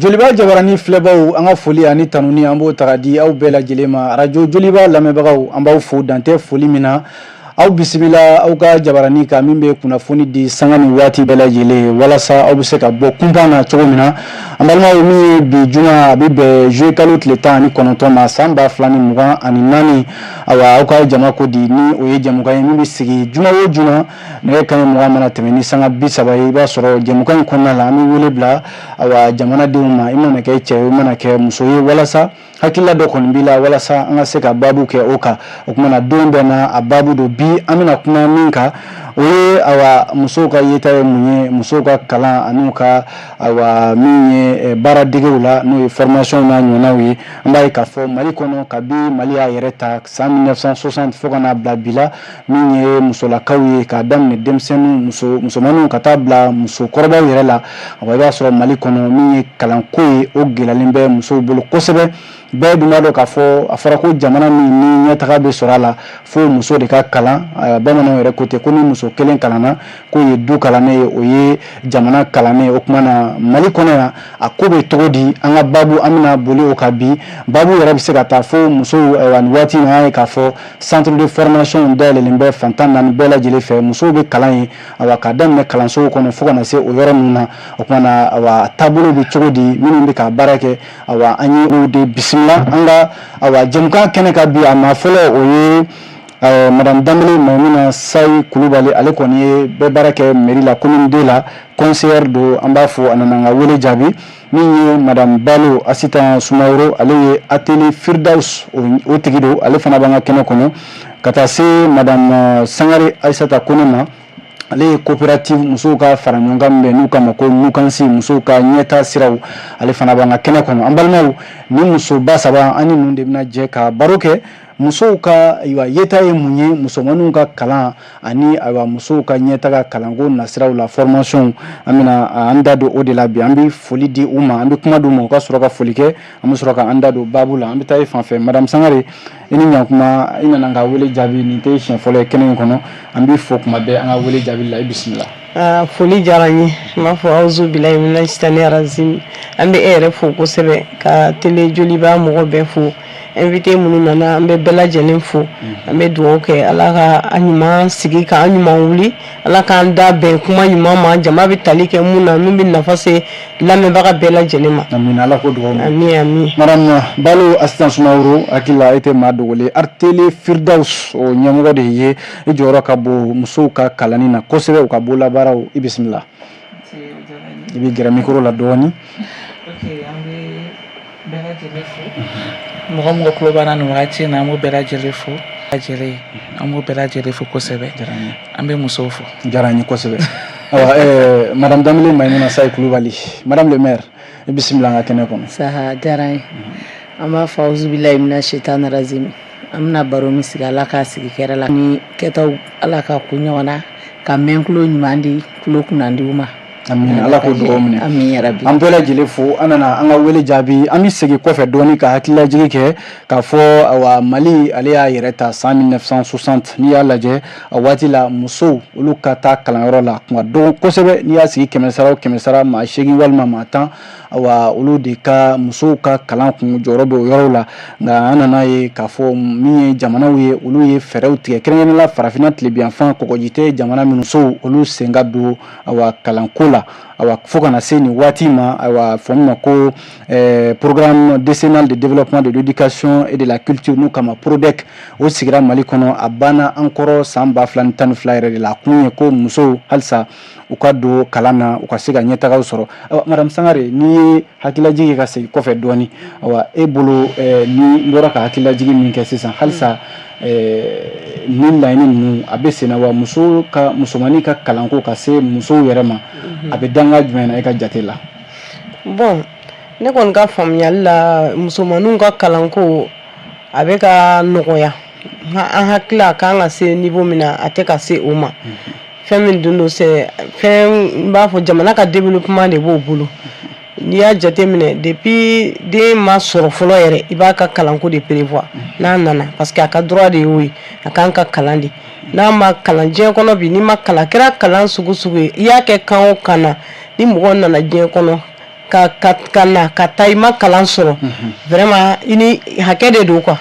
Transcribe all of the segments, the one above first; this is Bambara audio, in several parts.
Joliba jabarani filɛbaw, an ka foli ani tanuni, an b'o ta ka di aw bɛɛ lajɛlen ma. Arajo Joliba lamɛnbagaw, an b'aw fo dantɛ foli min na. Aw bisimila aw ka jabarani kan min bɛ kunnafoni di sanga ni waati bɛɛ lajɛlen, walasa aw bɛ se ka bɔ kunpan na cogo min na. An balimaw, min ye bi juma, a bɛ bɛn juillet kalo tile 19 ma, san 2024. Awa, aw ka jama ko di, ni o ye jɛmukan ye min bɛ sigi juma o juma, nɛgɛ kanɲɛ 20 mana tɛmɛ ni sanga 30 ye. I b'a sɔrɔ jɛmukan in kɔnɔna la, an bɛ wele bila, awa, jamanadenw ma, i mana kɛ cɛ ye, i mana kɛ muso ye, walasa hakilila dɔ kɔni b'i la, walasa an ka se ka baabu kɛ o kan. O tuma na, don bɛɛ na a baabu don. Bi, an bɛna kuma min kan, o ye, awa, musow ka yeta ye mun ye musow ka kalan an'u ka, awa, min ye baaradegew la, n'o ye formation n'a ɲɔgɔnnaw ye. An b'a ye k'a fɔ Mali kɔnɔ, kabi Mali y'a yɛrɛ ta san 1960 fo ka n'a bila bi la, min ye musolakaw ye, k'a daminɛ denmisɛnninw, muso musomanninw, ka taa bila musokɔrɔbaw yɛrɛ la, awa, i b'a sɔrɔ Mali kɔnɔ, min ye kalanko ye, o gɛlɛyalen bɛ musow bolo kosɛbɛ. Bɛɛ dun b'a dɔn k'a fɔ a fɔra ko jamana min ni ɲɛtaga bɛ sɔrɔ a la, fo muso de ka kalan. Bamananw yɛrɛ ko ten ko ni muso kelen kalanna, k'o ye du kalannen ye, o ye jamana kalannen ye. O tuma na, Mali kɔnɔ yan, a ko bɛ cogo di? An ka baabu, an bɛna boli o kan bi. Baabu yɛrɛ bɛ se ka taa fo musow. Ayiwa, nin waati in, an y'a ye k'a fɔ centre de formation dayɛlɛlen bɛ fan 14 bɛɛ lajɛlen fɛ. Musow bɛ kalan yen, awa, k'a daminɛ kalansow kɔnɔ fo ka na se o yɔrɔ ninnu na. O tuma na, awa, taabolo bɛ cogo di? Minnu bɛ ka baara kɛ, awa, an ye o de bisimila an ka, awa, jɛmukan kɛnɛ kan bi. A maa fɔlɔ, o ye madame Danbele Mayimuna Sayi Kulubali. Ale kɔni ye bɛɛ baara kɛ mairie la, commune 2 la, conseillère don. An b'a fo, a nana an ka wele jaabi. Min ye madame Balo Asitan Sumaworo, ale ye atelier Firdaus o tigi don, ale fana b'an ka kɛnɛ kɔnɔ. Ka taa se madame Sangare Ayisata Kone ma, ale ye coopérative musow ka fara ɲɔgɔn kan min bɛ n'u k'a ma ko Mukansi, musow ka ɲɛta siraw, ale fana b'an ka kɛnɛ kɔnɔ. An balimaw, ni musoba saba, an ni ninnu de bɛna jɛ ka baro kɛ musow ka, ayiwa, yeta ye mun ye musomaninw ka kalan ani, ayiwa, musow ka ɲɛtaga kalanko nasiraw la, formation. An bɛna an da don o de la bi. An bɛ foli di u ma, an bɛ kuma d'u ma, u ka sɔrɔ ka foli kɛ, an bɛ sɔrɔ ka an da don baabu la. An bɛ taa e fan fɛ, madame Sangare, i ni ɲankuma. I nana an ka wele jaabi, nin tɛ siɲɛ fɔlɔ ye kɛnɛ in kɔnɔ. An b'i fo kuma bɛɛ an ka wele jaabi la. I bisimila. Foli diyara n ye. N b'a fɔ awuzu bilayi mina sitani arazim. An bɛ e yɛrɛ fo kosɛbɛ, ka télé Joliba mɔgɔ bɛɛ fo, invité minnu nana, an bɛ bɛɛ lajɛlen fo. An bɛ dugawu kɛ, Ala ka an ɲuman sigi k'an ɲuman wuli, Ala k'an da bɛn kuma ɲuman ma, jama bɛ tali kɛ mun na, min bɛ nafa se lamɛnbaga bɛɛ lajɛlen ma. Amina, Ala ko dugawu. Ami ami. Madame Balo Asitan Sumaworo, hakili la e tɛ maa dogolen. Atelier Firdaus o ɲɛmɔgɔ de ye, i jɔyɔrɔ ka bon musow ka kalanni na kosɛbɛ, u ka bololabaaraw. I bisimila, i bɛ gɛrɛ micro la dɔɔnin. An bɛ bɛɛ lajɛlen fo. Mɔgɔ mɔgɔ tulo b'an na nin wagati in na, an b'o bɛɛ lajɛlen fo. Lajɛlen, an b'o bɛɛ lajɛlen fo kosɛbɛ. An bɛ musow fo. Diyara n ye kosɛbɛ. Ayiwa, madame Danbele Mayimuna Sayi Kulubali, madame le maire, i bisimila an ka kɛnɛ kɔnɔ. Saha, diyara n ye. An b'a fɔ awuzubilayi mina sitani razim. An bɛna baro min sigi, Ala k'a sigi kɛrɛ la ni kɛtaw, Ala ka ko ɲɔgɔn na, ka mɛn tulo ɲuman di tulo kunnandiw ma. Amina, Ala k'o dugawu minɛ. Amin yarabi. An bɛɛ lajɛlen fo, an nana an ka wele jaabi. An bɛ segin kɔfɛ dɔɔni ka hakililajigi kɛ k'a fɔ, awa, Mali, ale y'a yɛrɛ ta san 1960. N'i y'a lajɛ, a waati la, musow olu ka taa kalanyɔrɔ la kun ka dɔgɔ kosɛbɛ. N'i y'a sigi 100 sara o 100 sara, maa 8 walima maa 10, awa, olu de ka musow ka kalan kun jɔyɔrɔ bɛ o yɔrɔw la. Nka an nana ye k'a fɔ min ye jamanaw ye, olu ye fɛɛrɛw tigɛ, kɛrɛnkɛrɛnnenya la farafinna tilebinyanfan, kɔgɔji tɛ jamana minnu, musow olu sen ka don, awa, kalanko la. Awa, fo kana se nin waati ma, ayiwa, fɔ min ma ko programme décennal de développement de l'éducation et de la culture, n'u kama PRODEC, o sigira Mali kɔnɔ. A banna an kɔrɔ san 2012 yɛrɛ de la. A kun ye ko musow halisa u ka don kalan na, u ka se ka ɲɛtagaw sɔrɔ. Awa, madame Sangare, n'i ye hakililajigi ka segin kɔfɛ dɔɔni, awa, e bolo, ni n bɔra ka hakililajigi min kɛ sisan, halisa ni laɲini ninnu a bɛ sen na wa? Muso ka, musomannin ka kalanko ka se musow yɛrɛ ma, a bɛ danga jumɛn na e ka jate la? Bon, ne kɔni ka faamuyali la, musomaninw ka kalanko a bɛ ka nɔgɔya. An hakili a kan ka se niveau min na, a tɛ ka se o ma. Fɛn min dun don, c'est fɛn n b'a fɔ jamana ka développement de b'o bolo. N'i y'a jateminɛ, depuis den ma sɔrɔ fɔlɔ yɛrɛ, i b'a ka kalanko de prévoir n'a nana, parce que a ka droit de y'o ye, a kan ka kalan de. N'a ma kalan diɲɛ kɔnɔ bi, n'i ma kalan, a kɛra kalan sugu sugu ye, i y'a kɛ kan o kan na, ni mɔgɔ nana diɲɛ kɔnɔ. Ka na ka taa, i ma kalan sɔrɔ, vraiment, i ni hakɛ de don quoi.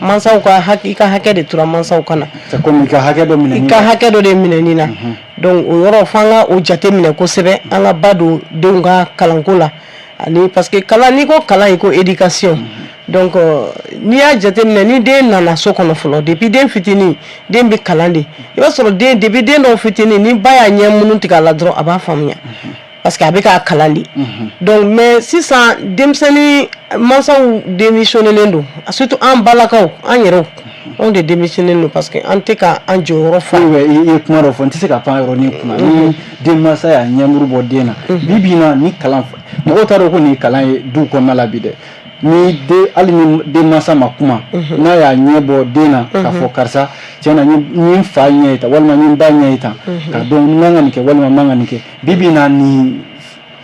Mansaw ka i ka hakɛ de tura mansaw kana. C'est comme i ka hakɛ dɔ minɛ. I ka hakɛ dɔ de minɛni na. Donc o yɔrɔ, f'an ka o jate minɛ kosɛbɛ, an ka ba don denw ka kalanko la. Ani parce que kalan, n'i ko kalan, i ko éducation. Donc n'i y'a jateminɛ, ni den nana so kɔnɔ fɔlɔ, depuis den fitinin, den bɛ kalan de. I b'a sɔrɔ den, depuis den dɔw fitinin, ni ba y'a ɲɛ minnu tigɛ a la dɔrɔn, a b'a faamuya, parce que a bɛ k'a kalan de. Donc mais sisan, denmisɛnnin mansaw démissionnelen don, surtout an balakaw, an yɛrɛw, anw de démissionné don, parce que an tɛ ka an jɔyɔrɔ fa. I ye kuma dɔ fɔ, n tɛ se ka pan yɔrɔnin kunna. Ni denmansa y'a ɲɛmuru bɔ den na, bi bi in na, ni kalan, mɔgɔw t'a dɔn ko nin ye kalan ye du kɔnɔna la bi dɛ. Ni den, hali ni denmansa ma kuma, n'a y'a ɲɛ bɔ den na k'a fɔ: "Karisa, tiɲɛ na, n ye n fa ɲɛ ye tan, walima n ye n ba ɲɛ ye tan, k'a dɔn n man ka nin kɛ walima n man ka nin kɛ." Bi bi in na, nin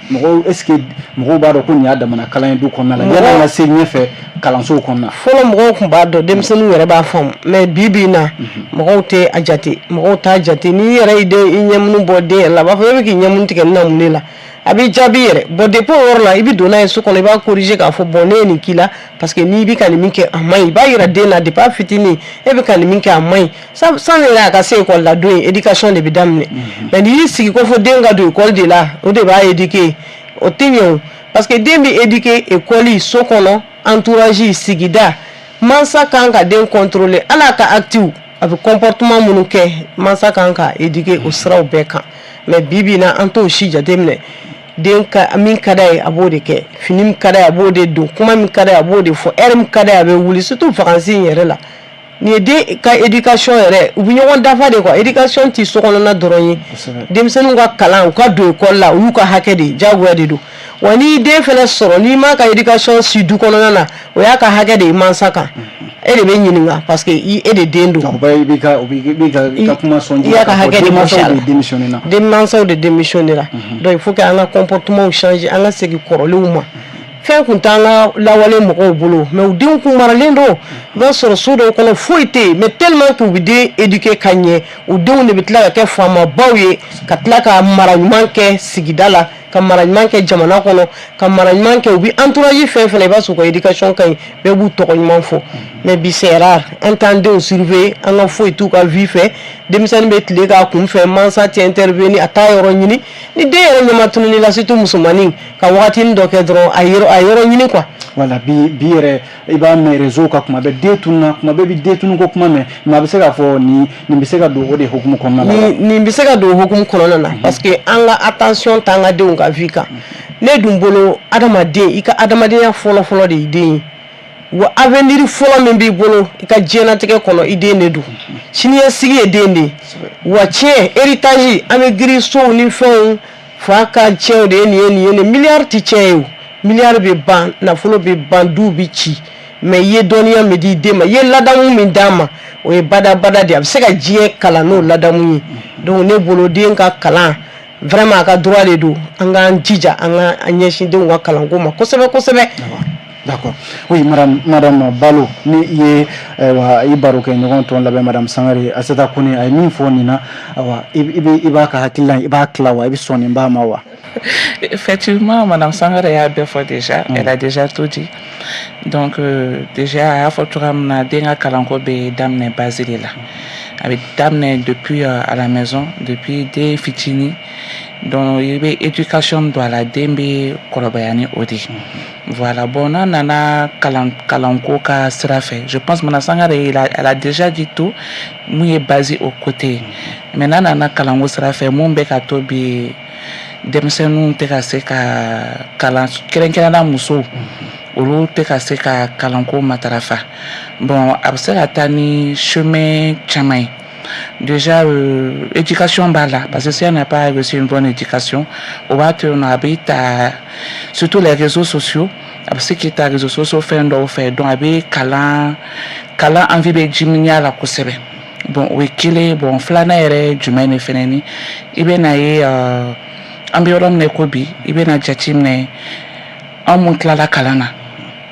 mɔgɔw, est ce que mɔgɔw b'a dɔn ko nin y'a damana kalan ye du kɔnɔna la, yanni an ka se ɲɛfɛ kalansow kɔnɔna? Fɔlɔ, mɔgɔw tun b'a dɔn, denmisɛnninw yɛrɛ b'a faamu, mais bi bi in na, mɔgɔw tɛ a jate, mɔgɔw t'a jate. N'i yɛrɛ y'i den i ɲɛmunu bɔ den yɛrɛ la, a b'a fɔ e bɛ k'i ɲɛmunu tigɛ nin na mun de la? A b'i jaabi yɛrɛ. Bon, depuis o yɔrɔ la, i bɛ don n'a ye so kɔnɔ, i b'a corriger k'a fɔ: "Bon, ne ye nin k'i la parce que n'i bɛ ka nin min kɛ, a man ɲi." I b'a yira den na depuis a fitinin, e bɛ ka nin min kɛ, a man ɲi. Sani yɛrɛ a ka se école la don ye, éducation de bɛ daminɛ. Mais n'i y'i sigi ko fo den ka don école de la, o de b'a éduquer, o tɛ ɲɛ o, parce que den bɛ éduquer école, so kɔnɔ, entourage, sigida. Mansa kan ka den contrôler, hali a ka actes, a bɛ comportement minnu kɛ, mansa kan ka éduquer o siraw bɛɛ kan. Mais bi bi in na, an t'o si jateminɛ. Den ka min ka d'a ye, a b'o de kɛ. Fini min ka d'a ye, a b'o de don. Kuma min ka d'a ye, a b'o de fɔ. Heure min ka d'a ye, a bɛ wuli, surtout vacances in yɛrɛ la. Nin ye den ka éducation yɛrɛ, u bɛ ɲɔgɔn dafa de quoi. Éducation tɛ sokɔnɔna dɔrɔn ye. Denmisɛnninw ka kalan, u ka don école la, o y'u ka hakɛ de ye, diyagoya de don. Wa n'i den fɛnɛ sɔrɔ, n'i m'a ka éducation si du kɔnɔna na, o y'a ka hakɛ de ye mansa kan. E de bɛ ɲininka, parce que i e de den don. O bɛ i b'i ka o b'i ka i ka kuma sɔn. I y'a ka hakɛ de bɔsi a la. De démissionné na. Denmansaw de démissionné la. Donc il faut que an ka comportement changer, an ka segin kɔrɔlenw ma. Fɛn kun t'an ka lawale mɔgɔw bolo, mais u denw kun maralen don. I b'a sɔrɔ so dɔw kɔnɔ, foyi tɛ yen, mais tellement que u bɛ den éduquer ka ɲɛ, u denw de bɛ tila ka kɛ faamabaw ye, ka tila ka mara ɲuman kɛ sigida la, ka mara ɲuman kɛ jamana kɔnɔ, ka mara ɲuman kɛ. U bɛ entourage fɛn fɛn na, i b'a sɔrɔ u ka éducation ka ɲi, bɛɛ b'u tɔgɔ ɲuman fɔ. Mais bi, c'est rare. An t'an denw surveiller, an ka foyi t'u ka vie fɛ. Denmisɛnnin bɛ tile k'a kun fɛ, mansa tɛ intervenir, a t'a yɔrɔ ɲini. Ni den yɛrɛ ɲɛma tununi la, surtout musomanin, ka wagatinin dɔ kɛ dɔrɔn, a yɔrɔ ɲini quoi. Voilà, bi bi yɛrɛ, i b'a mɛn réseau kan kuma bɛɛ, den tununa, kuma bɛɛ bi den tunu ko kuma mɛn. Mais a bɛ se k'a fɔ nin bɛ se ka don o de hukumu kɔnɔna la wa? Nin bɛ se ka don o hukumu kɔnɔna na, parce que an ka attention t'an ka denw ka vie kan. Ne dun bolo, adamaden, i ka adamadenya fɔlɔ fɔlɔ de y'i den ye. Wa avenir fɔlɔ min b'i bolo i ka diɲɛlatigɛ kɔnɔ, i den de don. Siniɲɛsigi ye den de ye. Wa tiɲɛ, héritage, an bɛ girin sow ni fɛnw fa ka tiɲɛw de ye nin ye, nin ye, nin miliyari tɛ tiɲɛ ye. O miliyari bɛ ban, nafolo bɛ ban, duw bɛ ci, mais i ye dɔnniya min di den ma, i ye ladamu min d'a ma, o ye badabada de ye. A bɛ se ka diɲɛ kalan n'o ladamu ye. Donc ne bolo, den ka kalan, vraiment, a ka droit de don. An k'an jija, an ka an ɲɛsin denw ka kalanko ma kosɛbɛ kosɛbɛ. D'accord. Oui, madame Balo, ni i ye, ayiwa, i baro kɛ ɲɔgɔn tɔn labɛn, madame Sangare Asata Kone, a ye min fɔ nin na, ayiwa, i b'a ka hakilina, i b'a tila wa, i bɛ sɔn nin b'a ma wa? Effectivement, madame Sangare y'a bɛɛ fɔ déjà. Elle a déjà tout dit. Donc déjà, a y'a fɔ cogoya min na, den ka kalanko bɛ daminɛ base de la. A bɛ daminɛ depuis à la maison, depuis den fitinin. Donc i bɛ éducation don a la, den bɛ kɔrɔbaya ni o de ye. Voilà, bon, n'a nana kalanko ka sira fɛ, je pense madame Sangare, elle a déjà dit tout mun ye base o côté. Mais n'a nana kalanko sira fɛ, mun bɛ ka to bi, denmisɛnninw tɛ ka se ka kalan, kɛrɛnkɛrɛnnenya musow, olu tɛ ka se ka kalanko matarafa. Bon, a bɛ se ka taa ni chemin caman ye. Déjà, éducation b'a la, parce que si elle n'a pas reçu une bonne éducation, o b'a to yen nɔ, a bɛ ta surtout les réseaux sociaux, a bɛ se k'i ta réseaux sociaux fɛn dɔw fɛ. Donc a bɛ kalan envie bɛ diminuer a la kosɛbɛ. Bon, o ye kelen ye. Bon, filanan yɛrɛ ye jumɛn de fɛnɛ ni i bɛ na ye, an bɛ yɔrɔ min na i ko bi, i bɛ na jateminɛ, an mun tilala kalan na,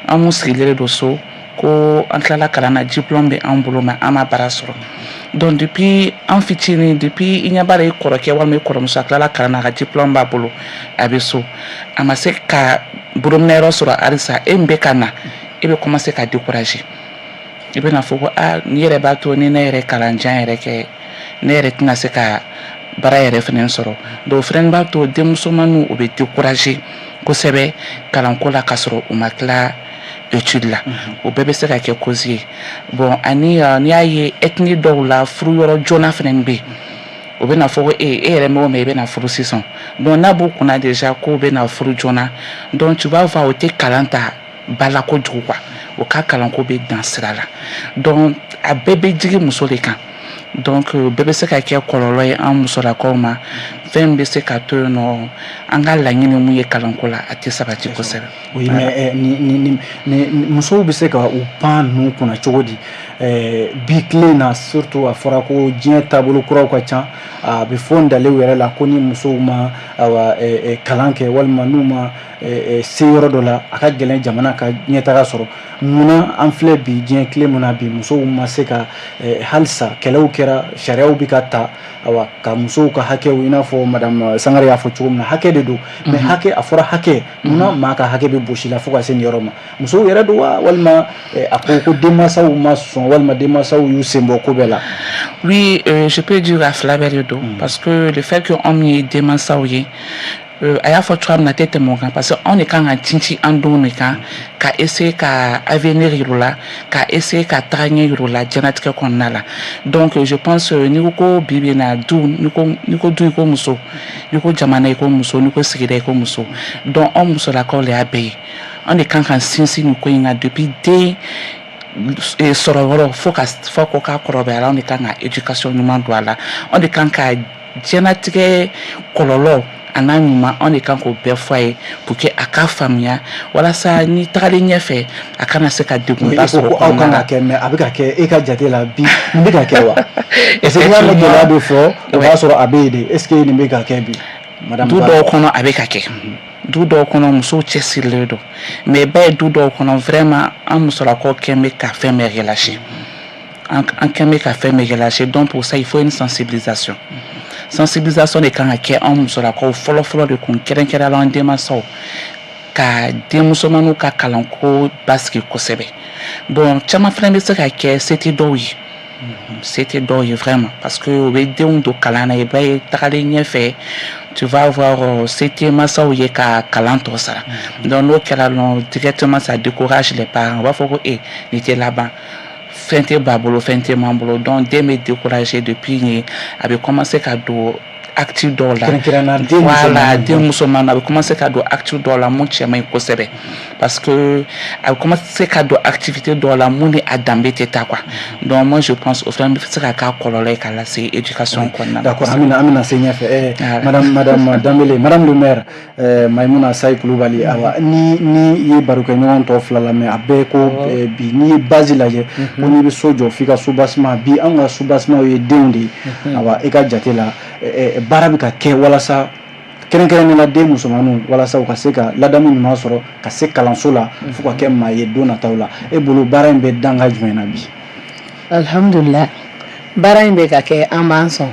an mun sigilen don so. Ko an tilala kalan na, diplôme bɛ an bolo, mais an ma baara sɔrɔ. Donc depuis an fitinin, depuis i ɲɛ b'a la, i kɔrɔkɛ walima i kɔrɔmuso, a tilala kalan na, a ka diplôme b'a bolo, a bɛ so, a ma se ka bolominɛyɔrɔ sɔrɔ halisa. E min bɛ ka na, e bɛ commencer ka décourager. I bɛna fɔ ko aa, ni yɛrɛ b'a to ni ne yɛrɛ kalanjan yɛrɛ kɛ, ne yɛrɛ tɛna se ka baara yɛrɛ fɛnɛ sɔrɔ. Donc o fɛnɛ b'a to denmusomaninw, o bɛ décourager kosɛbɛ kalanko la, k'a sɔrɔ u ma tila étude la. O bɛɛ bɛ se ka kɛ cause ye. Bon, ani n'i y'a ye ethnie dɔw la, furu yɔrɔ joona fɛnɛ bɛ yen. O bɛna fɔ ko e yɛrɛ mɛn o mɛn, i bɛna furu sisan. Donc n'a b'u kunna déjà k'o bɛna furu joona, donc tu vas voir, o tɛ kalan ta ba la kojugu quoi. O ka kalanko bɛ dan sira la. Donc a bɛɛ bɛ jigin muso de kan. Donc bɛɛ bɛ se ka kɛ kɔlɔlɔ ye an musolakaw ma. Fɛn min bɛ se ka to yen nɔ, an ka laɲini mun ye kalanko la, a tɛ sabati kosɛbɛ. Oui, mais ni musow bɛ se ka u pan ninnu kunna cogo di bi tile in na? Surtout a fɔra ko diɲɛ taabolo kuraw ka ca. A bɛ fɔ ndalew yɛrɛ la ko ni musow ma, awa, kalan kɛ walima n'u ma se yɔrɔ dɔ la, a ka gɛlɛn jamana ka ɲɛtaga sɔrɔ. Munna an filɛ bi diɲɛ tile min na bi, musow ma se ka halisa kɛlɛw kɛra, sariyaw bɛ ka ta, awa, ka musow ka hakɛw, i n'a fɔ madame Sangare y'a fɔ cogo min na, hakɛ de don, mais hakɛ, a fɔra hakɛ, munna maa ka hakɛ bɛ bosi la fo ka se nin yɔrɔ ma? Musow yɛrɛ don wa, walima a ko denmansaw ma sɔn, walima denmansaw y'u sen bɔ ko bɛɛ la? Oui, je peux dire a fila bɛɛ de don, parce que le fait que anw ye denmansaw ye, a y'a fɔ cogoya min na, a tɛ tɛmɛ o kan, parce que anw de kan ka tintin an denw de kan, ka essayer ka avenir yir'u la, ka essayer ka taga ɲɛ yir'u la diɲɛlatigɛ kɔnɔna la. Donc je pense, n'i ko ko bi bi in na, du, n'i ko du, i ko muso, n'i ko jamana, i ko muso, n'i ko sigida, i ko muso. Donc anw musolakaw de y'a bɛɛ ye. Anw de kan ka sinsin nin ko in kan depuis den sɔrɔ yɔrɔ fo ka fɔ ko k'a kɔrɔbayara. Anw de kan ka éducation ɲuman don a la. Anw de kan ka diɲɛlatigɛ kɔlɔlɔ a n'a ɲuman, anw de kan k'o bɛɛ fɔ a ye pour que a k'a faamuya, walasa ni tagalen ɲɛfɛ, a kana se ka degunba I ko sɔrɔ ko aw kɔnɔna kan la. ka kɛ, mais a bɛ ka kɛ e ka jate la bi, nin bɛ ka kɛ wa? Parce que n'i y'a mɛn gɛlɛya bɛ fɔ, o b'a sɔrɔ a bɛ yen de. Est ce que nin bɛ ka kɛ bi, madame Du Ba? dɔw kɔnɔ, a bɛ ka kɛ. Du dɔw kɔnɔ, musow cɛsirilen don, mais bɛɛ ye du dɔw kɔnɔ, vraiment, an musolakaw kɛn bɛ ka fɛn bɛɛ relâcher. An kɛn bɛ ka fɛn bɛɛ relâcher. Donc pour ça, il faut une sensibilisation. Sensibilisation de kan ka kɛ an musolakaw fɔlɔ fɔlɔ de kun, kɛrɛnkɛrɛnnenya la an denmansaw, ka denmusomaninw ka kalanko basigi kosɛbɛ. Bon, caman fana bɛ se ka kɛ se tɛ dɔw ye, se tɛ dɔw ye vraiment, parce que u bɛ denw don kalan na, i b'a ye tagalen ɲɛfɛ, tu vas voir, se tɛ mansaw ye ka kalan tɔ sara. Donc n'o kɛra dɔrɔn, directement ça décourage les parents. U b'a fɔ ko e nin tɛ laban, fɛn tɛ ba bolo, fɛn tɛ m'an bolo. Donc den bɛ décourager depuis yen, a bɛ commencer ka don acte dɔw la. Kɛrɛnkɛrɛnnenya den Voilà, musomanninw. Den musoman, a bɛ commencer ka don acte dɔw la mun cɛ man ɲi kosɛbɛ, parce que a bɛ commencer ka don activité dɔw la mun ni a danbe tɛ taa quoi. Donc moi, je pense, o fana bɛ se ka k'a kɔlɔlɔ ye ka lase éducation kɔnɔna na. D'accord, an bɛna se ɲɛfɛ. Voilà. Madame Dambele, madame le maire, Maïmouna Sayi Kulubali, awa, ni i ye barokɛɲɔgɔn tɔ fila lamɛn, a bɛɛ ko bi n'i ye base lajɛ, ko n'i bɛ so jɔ f'i ka soubassement. Bi anw ka soubassement ye denw de ye. Awa, e ka jate la, baara bɛ ka kɛ walasa kɛrɛnkɛrɛnnenya la den musomaninw, walasa u ka se ka ladamu ɲuman sɔrɔ, ka se kalanso la fo ka kɛ maa ye don nataw la, e bolo baara in bɛ danga jumɛn na bi? Alhamdulillah, baara in bɛ ka kɛ, an b'an sɔn.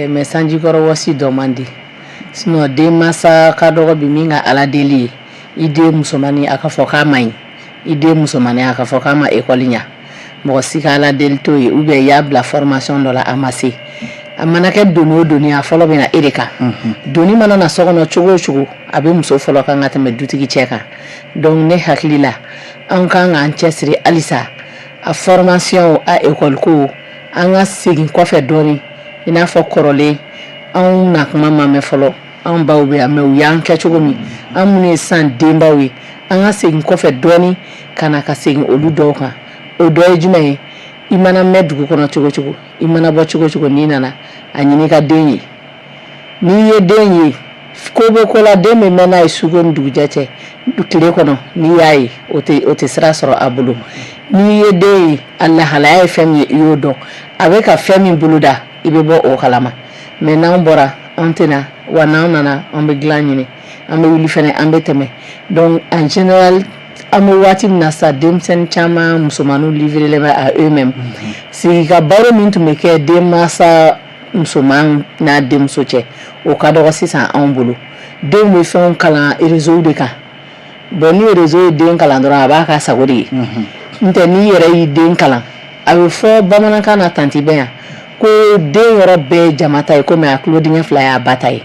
Mais sanjikɔrɔ wɔsi dɔ man di, sinon denmansa ka dɔgɔ bi min ka ala deli ye i den musomannin a ka fɔ k'a ma ɲi, i den musomannin a ka fɔ k'a ma ekɔli ɲa. Mɔgɔ si ka ala deli t'o ye, ou bien i y'a bila formation dɔ la, a ma se. A mana kɛ doni o doni, a fɔlɔ bɛ na e de kan. Doni mana na so kɔnɔ cogo o cogo, a bɛ muso fɔlɔ kan ka tɛmɛ dutigi cɛ kan. Donc ne hakili la, an kan k'an cɛsiri halisa, a formation, a école ko, an ka segin kɔfɛ dɔɔni. I n'a fɔ kɔrɔlen, anw na kuma ma mɛn fɔlɔ, anw baw bɛ yan, mais u y'an kɛ cogo min, an minnu ye sisan denbaw ye, an ka segin kɔfɛ dɔɔni ka na ka segin olu dɔw kan. O dɔ ye jumɛn ye? I mana mɛn dugu kɔnɔ cogo cogo, i mana bɔ cogo cogo, n'i nana a ɲini i ka den ye. N'i ye den ye, ko bɛ ko la, den bɛ mɛn n'a ye suko ni dugujɛ cɛ tile kɔnɔ, n'i y'a ye, o tɛ sira sɔrɔ a bolo. N'i ye den ye, a lahalaya ye fɛn min ye, i y'o dɔn, a bɛ ka fɛn min boloda, i bɛ bɔ o kalama. Mais n'an bɔra, an tɛna wa, n'an nana, an bɛ dilan ɲini, an bɛ wuli fɛnɛ, an bɛ tɛmɛ. Donc en général, An bɛ waati min na sa, denmisɛnnin caman musomanninw livrelen bɛ à eux-mêmes. Sigi ka baro min tun bɛ kɛ denmansa musoman n'a denmuso cɛ, o ka dɔgɔ sisan anw bolo. Denw bɛ fɛnw kalan réseau de kan. Bon, ni réseau ye den kalan dɔrɔn, a b'a ka sago de ye. N tɛ n'i yɛrɛ y'i den kalan, a bɛ fɔ bamanankan na, tanti bɛ yan, ko den yɔrɔ bɛɛ ye jama ta ye, komi a tulo dingɛ fila y'a ba ta ye.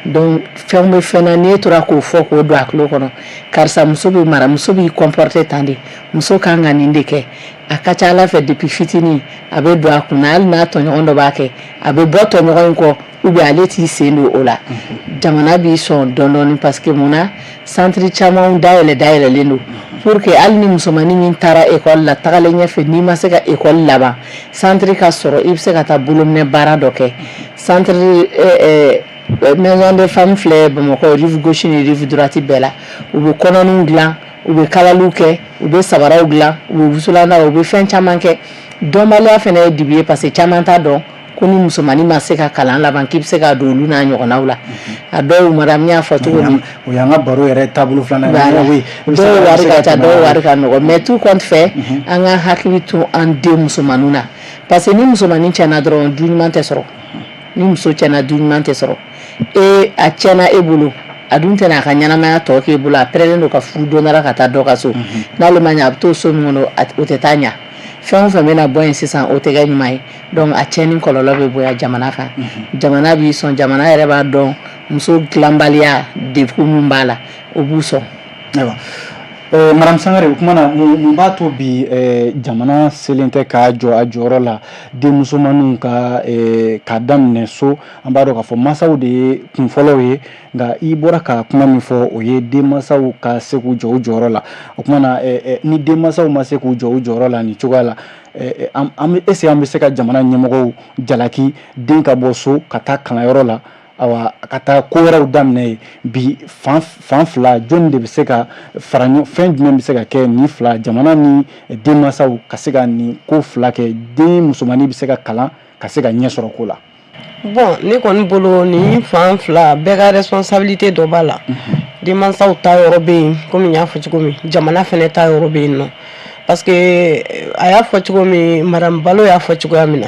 Donc fɛn bɛ fɛn na, n'e tora k'o fɔ k'o don a tulo kɔnɔ, karisa, muso bɛ mara, muso b'i comporter tan de, muso kan ka nin de kɛ, a ka ca Ala fɛ, depuis fitinin a bɛ don a kunna. Hali n'a tɔɲɔgɔn dɔ b'a kɛ, a bɛ bɔ tɔɲɔgɔn in kɔ, ou bien ale t'i sen don o la. Jamana b'i sɔn dɔɔni dɔɔni, parce que mun na, centre caman dayɛlɛ dayɛlɛlen don pour que hali ni musomannin min taara école la, tagalen ɲɛfɛ, n'i ma se ka école laban, centre ka sɔrɔ, i bɛ se ka taa bolominɛ baara dɔ kɛ. Centre maison de femme filɛ Bamakɔ, rive gauche ni rive droite bɛɛ la. U bɛ kɔnɔniw dilan, u bɛ kalaliw kɛ, u bɛ sabaraw dilan, u bɛ wusulandaw, u bɛ fɛn caman kɛ. Dɔnbaliya fana ye dibi ye, parce que caman t'a dɔn ko ni musomannin ma se ka kalan laban, k'i bɛ se ka don olu n'a ɲɔgɔnnaw la. A dɔw, madame y'a fɔ cogo min, o y'an ka baro yɛrɛ taabolo filanan ye. Dɔw wari ka ca, dɔw wari ka nɔgɔ, mais tout compte fait, an ka hakili to an den musomanninw na, parce que ni musomannin tiɲɛna dɔrɔn, du ɲuman tɛ sɔrɔ. Ni muso tiɲɛna, du ɲuman tɛ sɔrɔ. E, a tiɲɛna e bolo, a dun tɛna a ka ɲɛnamaya tɔ k'e bolo. A pɛrɛlen don ka furu don dɔ la ka taa dɔ ka so. N'ale ma ɲɛ, a bɛ t'o so min kɔnɔ, o tɛ taa ɲɛ. Fɛn o fɛn bɛna bɔ yen sisan, o tɛ kɛ ɲuman ye. Donc a tiɲɛni kɔlɔlɔ bɛ bonya jamana kan. Jamana b'i sɔn, jamana yɛrɛ b'a dɔn muso dilanbaliya degun min b'a la, o b'u sɔn. Ayiwa, madame Sangare, o kuma na, mun b'a to bi jamana selen tɛ k'a jɔ a jɔyɔrɔ la denmusomaninw ka k'a daminɛ so? An b'a dɔn k'a fɔ masaw de ye kunfɔlɔw ye, nka i bɔra ka kuma min fɔ, o ye denmansaw ka se k'u jɔ u jɔyɔrɔ la. O kuma na, ni denmansaw ma se k'u jɔ u jɔyɔrɔ la nin cogoya la, an bɛ est ce que an bɛ se ka jamana ɲɛmɔgɔw jalaki den ka bɔ so ka taa kalanyɔrɔ la, awa, ka taa ko wɛrɛw daminɛ ye? Bi fan fan fila, jɔnni de bɛ se ka fara ɲɔgɔn? Fɛn jumɛn bɛ se ka kɛ nin fila, jamana ni denmansaw, ka se ka nin ko fila kɛ, den musomannin bɛ se ka kalan, ka se ka ɲɛ sɔrɔ ko la? Bon, ne kɔni bolo, nin fan fila bɛɛ ka responsabilité dɔ b'a la. Denmansaw ta yɔrɔ bɛ yen, komi n y'a fɔ cogo min, jamana fɛnɛ ta yɔrɔ bɛ yen nɔ, parce que a y'a fɔ cogo min, madame Balo y'a fɔ cogoya min na,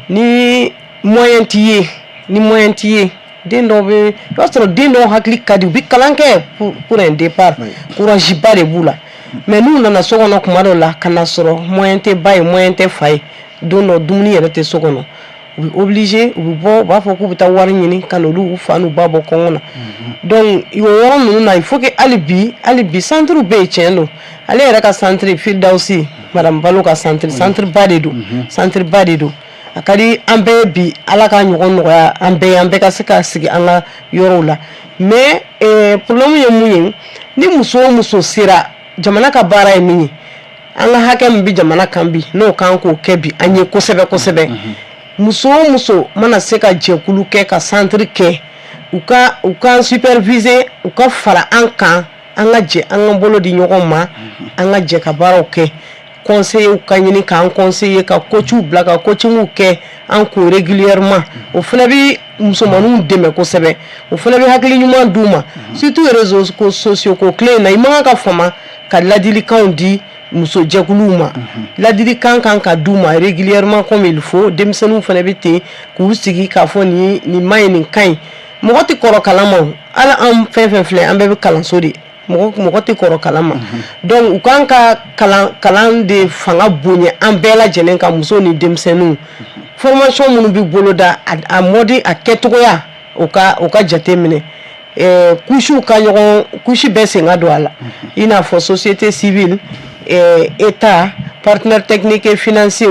ni moyen t'i ye, ni moyen t'i ye, den dɔw bɛ, i b'a sɔrɔ den dɔw hakili ka di, u bɛ kalan kɛ pour un départ, courage ba de b'u la, mais n'u nana so kɔnɔ kuma dɔw la, ka na sɔrɔ moyen tɛ ba ye, moyen tɛ fa ye, don dɔ dumuni yɛrɛ tɛ so kɔnɔ, u bɛ obligé, u bɛ bɔ, u b'a fɔ k'u bɛ taa wari ɲini ka n'olu fa n'u ba bɔ kɔngɔ na. Donc o yɔrɔ ninnu na, il faut que hali bi centre bɛ yen. Tiɲɛ don, ale yɛrɛ ka centre Firdausi, madame Balo ka centre, centre ba de don, centre ba de don. A ka di an bɛɛ bi, Ala ka ɲɔgɔn nɔgɔya an bɛɛ ye, an bɛɛ ka se ka sigi an ka yɔrɔw la. Mais problème ye mun ye? Ni muso o muso sera, jamana ka baara ye min ye, an ka hakɛ min bɛ jamana kan bi, n'o kan k'o kɛ bi an ye kosɛbɛ kosɛbɛ. Muso o muso mana se ka jɛkulu kɛ, ka centre kɛ, u ka superviser, u ka fara an kan, an ka jɛ, an ka bolo di ɲɔgɔn ma, an ka jɛ ka baaraw kɛ. Conseillers ka ɲini k'an conseiller, ka coachw bila ka coachingw kɛ an kun régulièrement. O fana bɛ musomaninw dɛmɛ kosɛbɛ, o fana bɛ hakili ɲuman d'u ma, surtout réseaux sociaux ko tile in na. I man kan ka fama ka ladilikanw di musojɛkuluw ma. Ladilikan kan ka d'u ma régulièrement comme il faut. Denmisɛnninw fana bɛ ten, k'u sigi k'a fɔ nin ma ɲi, nin ka ɲi. Mɔgɔ tɛ kɔrɔ kalan ma o. Hali an fɛn fɛn filɛ, an bɛɛ bɛ kalanso de, mɔgɔ tɛ kɔrɔ kalan ma. Donc u kan ka kalan de fanga bonya an bɛɛ lajɛlen kan, musow ni denmisɛnninw. Formation minnu bɛ boloda, a mode, a kɛcogoya, o ka jate minɛ. Couches ka ɲɔgɔn, couche bɛɛ sen ka don a la, i n'a fɔ société civile, état, partenaires techniques et financiers,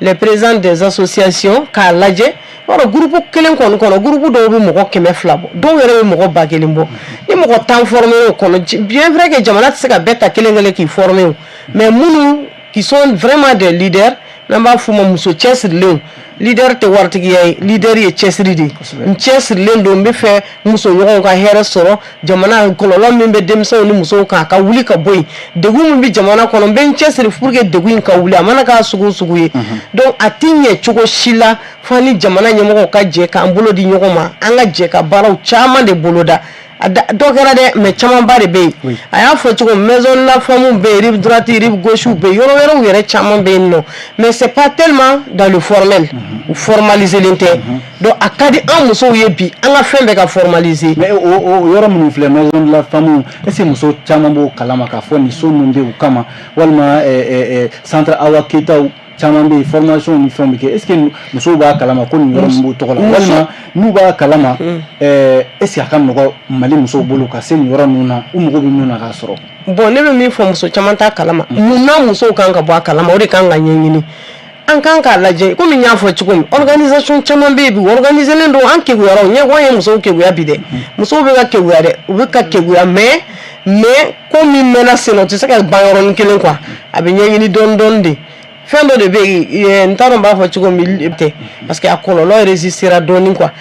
les présidents des associations, k'a lajɛ. Yɔrɔ groupe kelen kɔni kɔnɔ, groupe dɔw bɛ mɔgɔ 200 bɔ, dɔw yɛrɛ bɛ mɔgɔ 1000 bɔ. Ni mɔgɔ 10 formé o kɔnɔ, bien vrai que jamana tɛ se ka bɛɛ ta kelen kelen k'i former o, mais minnu qui sont vraiment des leaders, n'an b'a f'u ma muso cɛsirilenw. Leader tɛ waritigiya ye, leader ye cɛsiri de ye. N cɛsirilen don, n bɛ fɛ muso ɲɔgɔnw ka hɛrɛ sɔrɔ jamana. Kɔlɔlɔ min bɛ denmisɛnw ni musow kan, a ka wuli ka bɔ yen. Degun min bɛ jamana kɔnɔ, n bɛ n cɛsiri pour que degun in ka wuli, a mana k'a sugu o sugu ye. Donc a ti ɲɛ cogo si la fo ni jamana ɲɛmɔgɔw ka jɛ k'an bolo di ɲɔgɔn ma, an ka jɛ ka baaraw caman de boloda. Dɔ kɛra dɛ, mais camanba de bɛ yen. A y'a fɔ cogo, maison de la femme bɛ yen, rive droite, rive gauche bɛ yen, yɔrɔ wɛrɛw yɛrɛ caman bɛ yen nɔ, mais c'est pas tellement dans le formel, u formaliselen tɛ. Donc a ka di an musow ye bi, an ka fɛn bɛɛ ka formaliser. Mais o yɔrɔ minnu filɛ, maison de la femme, est ce que muso caman b'o kalama k'a fɔ nin so ninnu bɛ u kama, walima centre Awa Keyitaw caman bɛ yen, formation ni fɛnw bɛ kɛ? Est ce que musow b'a kalama ko nin yɔrɔ ninnu b'u tɔgɔ la, walima n'u b'a kalama, est ce que a ka nɔgɔ Mali musow bolo ka se nin yɔrɔ ninnu na, u mago bɛ min na k'a sɔrɔ? Bon, ne bɛ min fɔ, muso caman t'a kalama. Munna musow kan ka bɔ a kalama? O de kan ka ɲɛɲini. An kan k'a lajɛ, komi n y'a fɔ cogo min, organisation caman bɛ yen bi, organiselen don. An keguyara, o ɲɛkɔn ye musow keguya bi dɛ. Musow bɛ ka keguya dɛ, u bɛ ka keguya, mais ko min mɛnna sen na, o tɛ se ka ban yɔrɔnin kelen quoi. A bɛ ɲɛɲini dɔɔni dɔɔni de. Fɛn dɔ de bɛ yen, n t'a dɔn n b'a fɔ cogo min tɛ, parce que a kɔlɔlɔ résistera dɔɔni quoi.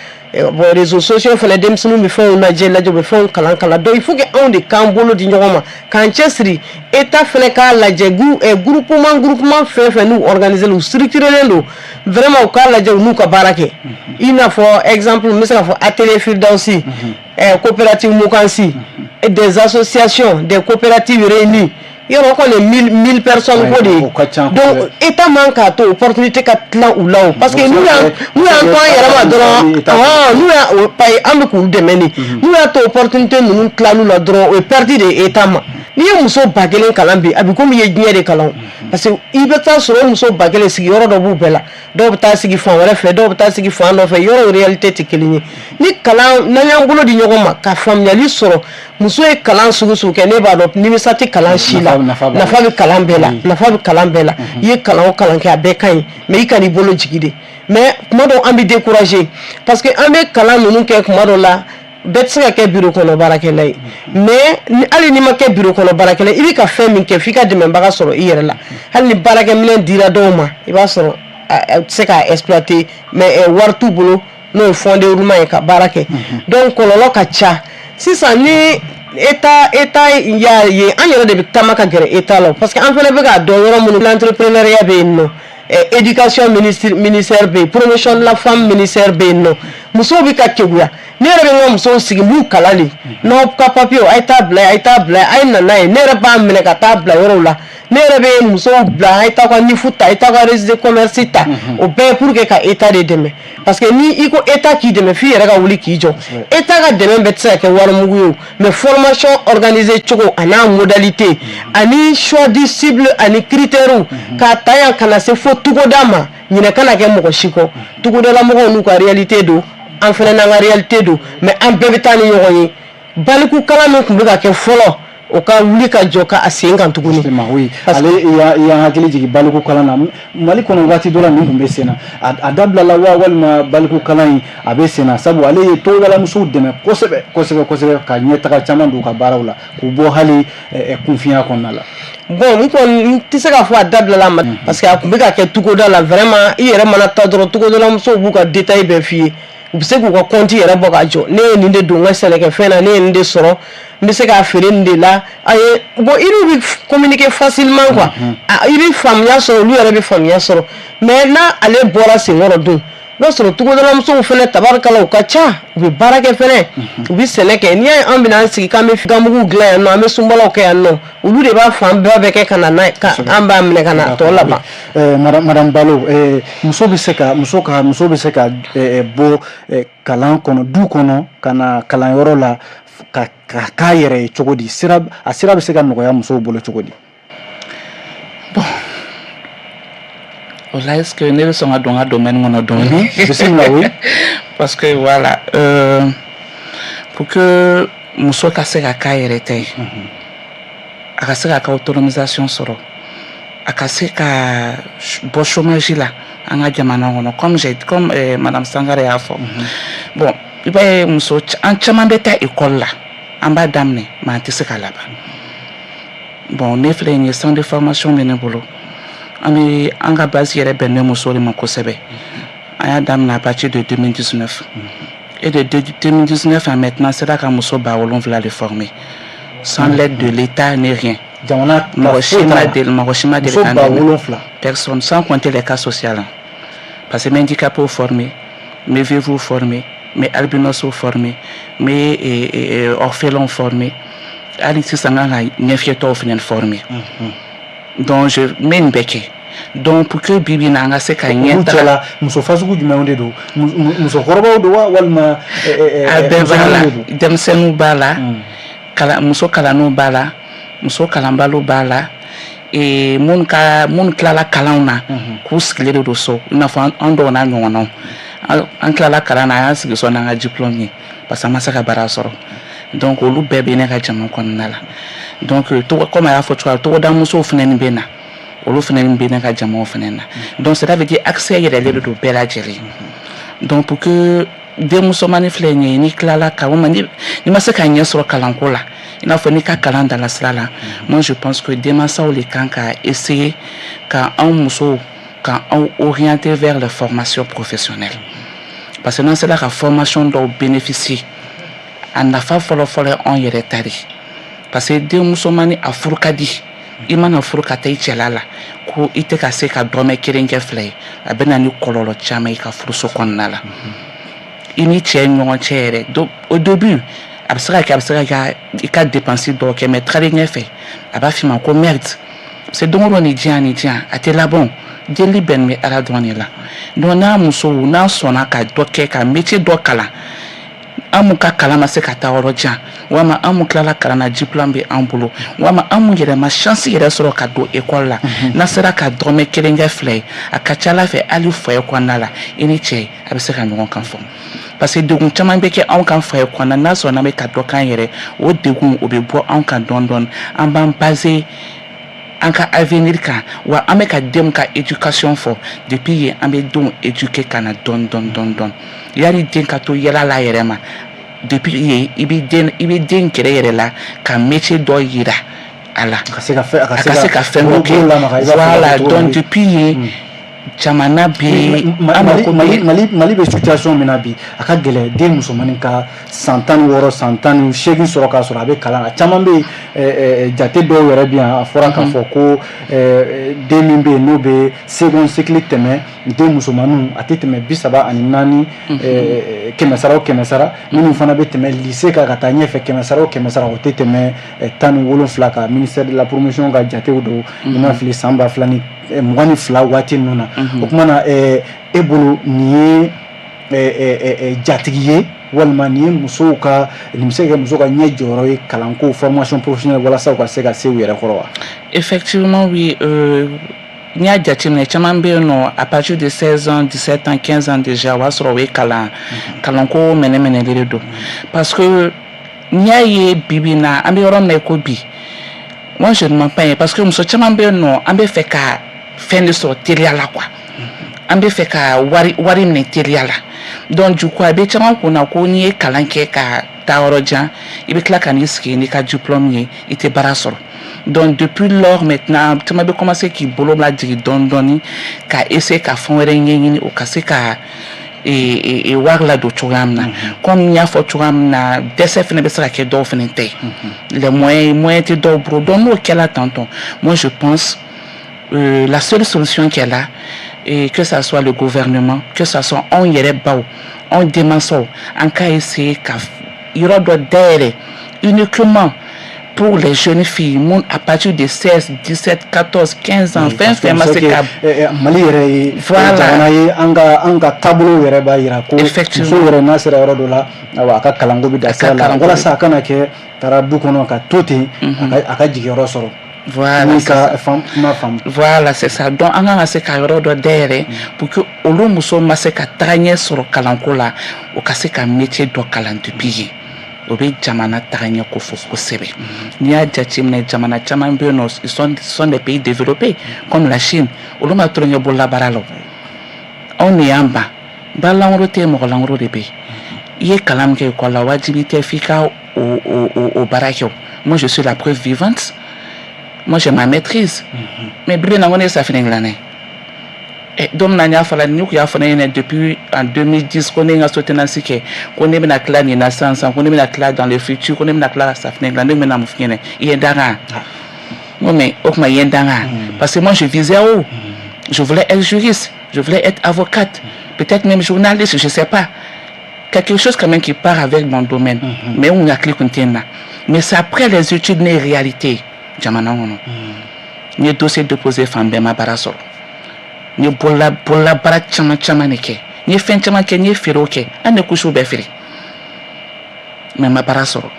Bon, réseaux sociaux fana, denmisɛnninw bɛ fɛnw lajɛ lajɛ, u bɛ fɛnw kalan kalan. Donc il faut que anw de k'an bolo di ɲɔgɔn ma, k'an cɛsiri. État fana k'a lajɛ, groupement fɛn fɛn n'u organisé, u structurelen don vraiment, u k'a lajɛ u n'u ka baara kɛ. I n'a fɔ exemple, n bɛ se k'a fɔ atelier Firdausi, coopérative Mukansi, des associations, des coopératives réunies, yɔrɔ kɔni 1000 personnes ko de ye. Donc état man k'a to opportunité ka tila u la o, parce que n'u y'an to an yɛrɛ ma dɔrɔn, n'u y'a an bɛ k'u dɛmɛ de, n'u y'a to opportunité ninnu tilal'u la dɔrɔn, o ye perte de ye état ma. N'i ye muso 1000 kalan bi, a bɛ komi i ye diɲɛ de kalan, parce que i bɛ taa sɔrɔ o muso 1000, sigiyɔrɔ dɔ b'u bɛɛ la, dɔw bɛ taa sigi fan wɛrɛ fɛ, dɔw bɛ taa sigi fan dɔ fɛ, yɔrɔ réalité tɛ kelen ye. Ni kalan, n'an y'an bolo di ɲɔgɔn ma ka faamuyali sɔrɔ, muso ye kalan sugu sugu kɛ, ne b'a dɔn nimisa tɛ kalan si la. Nafa bɛ kalan bɛɛ la, nafa bɛ kalan bɛɛ la. I ye kalan o kalan kɛ, a bɛɛ ka ɲi, mais i kan'i bolo jigi de. Mais tuma dɔw an bɛ décourager, parce que an bɛ kalan ninnu kɛ, tuma dɔw la bɛɛ tɛ se ka kɛ bureau kɔnɔ baarakɛla ye. Mais hali n'i ma kɛ bureau kɔnɔ baarakɛla, i bɛ ka fɛn min kɛ, f'i ka dɛmɛbaga sɔrɔ i yɛrɛ la. Hali ni baarakɛminɛn dira dɔw ma, i b'a sɔrɔ a tɛ se k'a exploiter, mais wari t'u bolo, n'o ye fonds de roulement ye ka baara kɛ. Donc kɔlɔlɔ ka ca. Sisan ni état y'a ye, an yɛrɛ de bɛ taama ka gɛrɛ état la, parce que an fana bɛ k'a dɔn yɔrɔ minnu l'entrepreneuriat bɛ yen nɔ, éducation ministère bɛ yen, promotion de la femme ministère bɛ yen nɔ, musow bɛ ka keguya. Ne yɛrɛ bɛ n ka musow sigi, n b'u kalan de. N'aw ka papier, a ye taa bila yen, a ye taa bila yen, a ye na n'a ye. Ne yɛrɛ b'a minɛ ka taa bila yɔrɔw la. Ne yɛrɛ bɛ musow bila, a ye taa ka NIF ta, a ye taa ka registre de commerce ta. O bɛɛ ye pour que ka état de dɛmɛ, parce que ni i ko état k'i dɛmɛ, f'i yɛrɛ ka wuli k'i jɔ. État ka dɛmɛ bɛɛ tɛ se ka kɛ warimugu ye o, mais formation organisée cogo a n'a modalité ani choix du cible ani critères, k'a ta yan ka na se fo togoda ma, ɲinɛ kana kɛ mɔgɔ si kɔ. Togodala mɔgɔw n'u ka réalité don, an fana n'an ka réalité don, mais an bɛɛ bɛ taa ni ɲɔgɔn ye. Baliku kalan min tun bɛ ka kɛ fɔlɔ, o ka wuli ka jɔ ka a sen kan tuguni. Oui, ale i y'an hakili jigin baliku kalan na Mali kɔnɔ. Waati dɔ la, nin tun bɛ sen na, a dabilala wa, walima baliku kalan in a bɛ sen na? Sabu ale ye togodalamusow dɛmɛ kosɛbɛ kosɛbɛ kosɛbɛ, ka ɲɛtaga caman don u ka baaraw la, k'u bɔ hali kunfinya kɔnɔna la. Bon, n kɔni n tɛ se k'a fɔ a dabilala ma, parce que a tun bɛ ka kɛ togoda la. Vraiment, i yɛrɛ mana taa dɔrɔn, togodalamusow b'u ka détail bɛɛ f'i ye. U bɛ se k'u ka compte yɛrɛ bɔ ka jɔ: ne ye nin de don n ka sɛnɛkɛfɛn na, ne ye nin de sɔrɔ, n bɛ se k'a feere nin de la. A ye bon, i n'u bɛ communiquer facilement quoi, i bɛ faamuya sɔrɔ, olu yɛrɛ bɛ faamuya sɔrɔ. Mais n'a ale bɔra senkɔrɔ dun, i b'a sɔrɔ togodalamusow fɛnɛ, tabarikala, u ka ca, u bɛ baara kɛ fɛnɛ, u bɛ sɛnɛ kɛ. N'i y'a ye an bɛna an sigi k'an bɛ gamugu dilan yan nɔ, an bɛ sunbalaw kɛ yan nɔ, olu de b'a fan bɛɛ bɛ kɛ ka na n'a ye, ka an b'a minɛ ka na tɔ laban. Madame Balo, muso bɛ se ka bɔ kalan kɔnɔ, du kɔnɔ, ka na kalanyɔrɔ la ka k'a yɛrɛ ye cogo di? Sira, a sira bɛ se ka nɔgɔya musow bolo cogo di? Bon, o la, est-ce que ne bɛ sɔn ka don n ka domaine kɔnɔ dɔɔni? Bisimila, oui. Parce que voilà, pour que muso ka se ka k'a yɛrɛ ta ye, a ka se k'a ka autonomisation sɔrɔ, a ka se ka bɔ chômage la an ka jamana kɔnɔ, comme madame Sangare y'a fɔ. Bon, i b'a ye, muso an caman bɛ taa école la, an b'a daminɛ, mais an tɛ se ka laban. Bon, ne filɛ nin ye, centre de formation bɛ ne bolo. An bɛ an ka base yɛrɛ bɛnnen musow de ma kosɛbɛ. An y'a daminɛ à partir de 2019, et de 2019 à maintenant, sera ka muso 7000 de former sans l'aide de l'État ni rien. Jamana Mɔgɔ si ma deli muso 7000? Personne, sans compter les cas sociaux, parce que n bɛ handicapés former, n bɛ veuves former. N bɛ albinosw former, n bɛ orphelins former. Hali sisan, n kan ka ɲɛfiyɛtɔw fana former. Donc je n bɛ nin bɛɛ kɛ. Donc pour que bi bi in na, an ka se ka ɲɛ Olu cɛla, muso fasugu jumɛnw de don? Musokɔrɔbaw don wa, walima A bɛɛ b'a la. musomaninw de don? Denmisɛnninw b'a la, kalan, muso kalannenw b'a la, muso kalanbaliw b'a la, minnu ka minnu tilala kalanw na k'u sigilen de don so, i n'a fɔ an dɔw n'a ɲɔgɔnnaw. An tilala kalan na, an y'an sigi so n'an ka diplôme ye parce que an ma se ka baara sɔrɔ. Donc olu bɛɛ bɛ ne ka jama kɔnɔna la. Donc togo, comme a y'a fɔ cogoya min, togoda musow fana bɛ na, olu fana bɛ ne ka jamaw fana na. Donc cela veut dire accès yɛlɛlen de don bɛɛ lajɛlen. Donc pour que den musomannin filɛ nin ye, n'i tilala ka walima n'i ma se ka ɲɛ sɔrɔ kalanko la, i n'a fɔ n'i ka kalan dala sira la, moi je pense que denmansaw de kan ka essayer ka anw musow, ka anw orienter vers les formations professionnelles, parce que n'an sera ka formation dɔw bénéficier, a nafa fɔlɔ-fɔlɔ ye anw yɛrɛ ta de ye. Parce que den musomannin, a furu ka di. I mana furu ka taa i cɛla la ko i tɛ ka se ka dɔrɔmɛ kelen kɛ fila ye, a bɛ na ni kɔlɔlɔ caman ye i ka furuso kɔnɔna la, i ni cɛ ni ɲɔgɔn cɛ yɛrɛ. Donc au début, a bɛ se ka kɛ, a bɛ se ka kɛ i ka dépense dɔw kɛ, mais tagalen ɲɛfɛ, a b'a f'i ma ko merde. Parce que don o don, nin diyan, nin diyan, a tɛ laban. Deli bɛn bɛ Ala dɔrɔn de la. Donc n'a musow n'a sɔnna ka dɔ kɛ, ka métier dɔ kalan, an mun ka kalan ma se ka taa yɔrɔ jan, walima an mun tilala kalan na, diplôme bɛ an bolo, walima an mun yɛrɛ ma chance yɛrɛ sɔrɔ ka don école la, n'an sera ka dɔrɔmɛ kelen kɛ fila ye, a ka ca Ala fɛ, hali foyer kɔnɔna la, i ni cɛ a bɛ se ka ɲɔgɔn kan fɔ. Parce que degun caman bɛ kɛ anw kan foyer kɔnɔna. N'a sɔrɔ n'an bɛ ka dɔ k'an yɛrɛ, o degun o bɛ bɔ anw kan dɔɔni dɔɔni. An b'an baser an ka avenir kan wa, an bɛ ka denw ka éducation fɔ depuis yen. An bɛ denw éduquer ka na dɔɔni dɔɔni dɔɔni dɔɔni, yanni den ka to yɛlɛ la a yɛrɛ ma. Depuis yen, i bɛ den gɛrɛ yɛrɛ la ka métier dɔ yira a la, a ka se ka fɛn a ka se ka fɛn dɔ kɛ. Voilà. Donc depuis yen, jamana bɛ an mako bɛ. Mali bɛ situation min na bi, a ka gɛlɛn den musomannin ka san 16, san 18 sɔrɔ k'a sɔrɔ a bɛ kalan na. Caman bɛ yen, jate dɔw yɛrɛ bɛ yan, a fɔra k'a fɔ ko den min bɛ yen n'o bɛ second cycle tɛmɛ, den musomanninw, a tɛ tɛmɛ 34 kɛmɛ sara o kɛmɛ sara. Minnu fana bɛ tɛmɛ lycée kan ka taa ɲɛfɛ, kɛmɛ sara o kɛmɛ sara, o tɛ tɛmɛ 17 kan. Ministère de la promotion ka jatew don, ni ma fili, san 2022 waati ninnu na. O tuma na, e bolo, nin ye jatigi ye, walima nin ye musow ka, nin bɛ se ka kɛ muso ka ɲɛ jɔyɔrɔ ye kalanko, formation professionnelle, walasa u ka se ka se u yɛrɛ kɔrɔ wa? Effectivement, oui. N'i y'a jateminɛ, caman bɛ yen nɔ, à partir de 16 ans, 17 ans, 15 ans déjà, o b'a sɔrɔ o ye kalan kalanko mɛnɛ-mɛnɛli de don. Parce que n'i y'a ye, bi bi in na, an bɛ yɔrɔ min na i ko bi, moi je ne mens pas, parce que muso caman bɛ yen nɔ, an bɛ fɛ ka fɛn de sɔrɔ teliya la quoi, an bɛ fɛ ka wari minɛ teliya la. Donc du coup, a bɛ caman kunna ko n'i ye kalan kɛ ka taa yɔrɔ jan, i bɛ tila ka n'i sigi n'i ka diplôme ye, i tɛ baara sɔrɔ. Donc depuis lors maintenant, caman bɛ commencer k'i bolo lajigin dɔɔni dɔɔni, ka essayer ka fɛn wɛrɛ ɲɛɲini, o ka se ka wari ladon cogoya min na. Comme n y'a fɔ cogoya min na, dɛsɛ fana bɛ se ka kɛ dɔw fana ta ye, les moyens, moyens tɛ dɔw bolo. Donc n'o kɛla tantɔ, moi je pense la seule solution qui est là, et que ça soit le gouvernement, que ça soit anw yɛrɛ baw, anw denmansaw, an ka essayer ka yɔrɔ dɔ dayɛlɛ uniquement pour les jeunes filles mun à partir de 16, 17, 14, 15 ans, fɛn fɛn ma se ka Mali yɛrɛ ye jamana ye, an ka taabolo yɛrɛ b'a yira ko muso yɛrɛ, n'a sera yɔrɔ dɔ la, ayiwa, a ka kalanko bɛ da sira la, walasa a kana kɛ taara du kɔnɔ ka to ten, a ka jigiyɔrɔ sɔrɔ. Voilà. Ka kuma faamu. Voilà, c'est ça. Donc an kan ka se ka yɔrɔ dɔ dayɛlɛ pour que olu musow ma se ka taga ɲɛ sɔrɔ kalanko la, o ka se ka métier dɔ kalan depuis yen. O bɛ jamana taga ɲɛ ko fɔ kosɛbɛ. N'i y'a jateminɛ, jamana caman bɛ yen nɔ, ils sont des pays développés comme la Chine, olu ma tulonkɛ bololabaara la. Anw de y'an ban. Baara tɛ yen, mɔgɔ lankolon de bɛ yen. I ye kalan min kɛ école la, wajibi tɛ f'i ka o baara kɛ. O moi je suis la preuve vivante. Moi, j'ai ma maîtrise, mais bi bi in na, n ko ne ye safinɛ dilanna ye. Don min na n y'a fɔ la, ni kun y'a fɔ ne ɲɛna depuis en 2010 ko ne ye n ka soutenance kɛ, ko ne bɛna tila nin na sisan sisan, ko ne bɛna tila dans le futur, ko ne bɛna tila ka safinɛ dilan, ne bɛna mun f'i ɲɛna? I ye n danga. N ko mais o tuma, i ye n danga, parce que moi je visais haut. Je voulais être juriste, je voulais être avocate, peut-être même journaliste, je sais pas. Quelque chose quand même qui part avec mon domaine. Mais n hakili kun tɛ n na. Mais c'est après les études, ne ye réalité jamana kɔnɔ. N ye dossier déposé fan bɛɛ, ma baara sɔrɔ. N ye bolola baara caman caman de kɛ, n ye fɛn caman kɛ, n ye feerew kɛ, hali ne couches bɛɛ feere, mais ma baara sɔrɔ.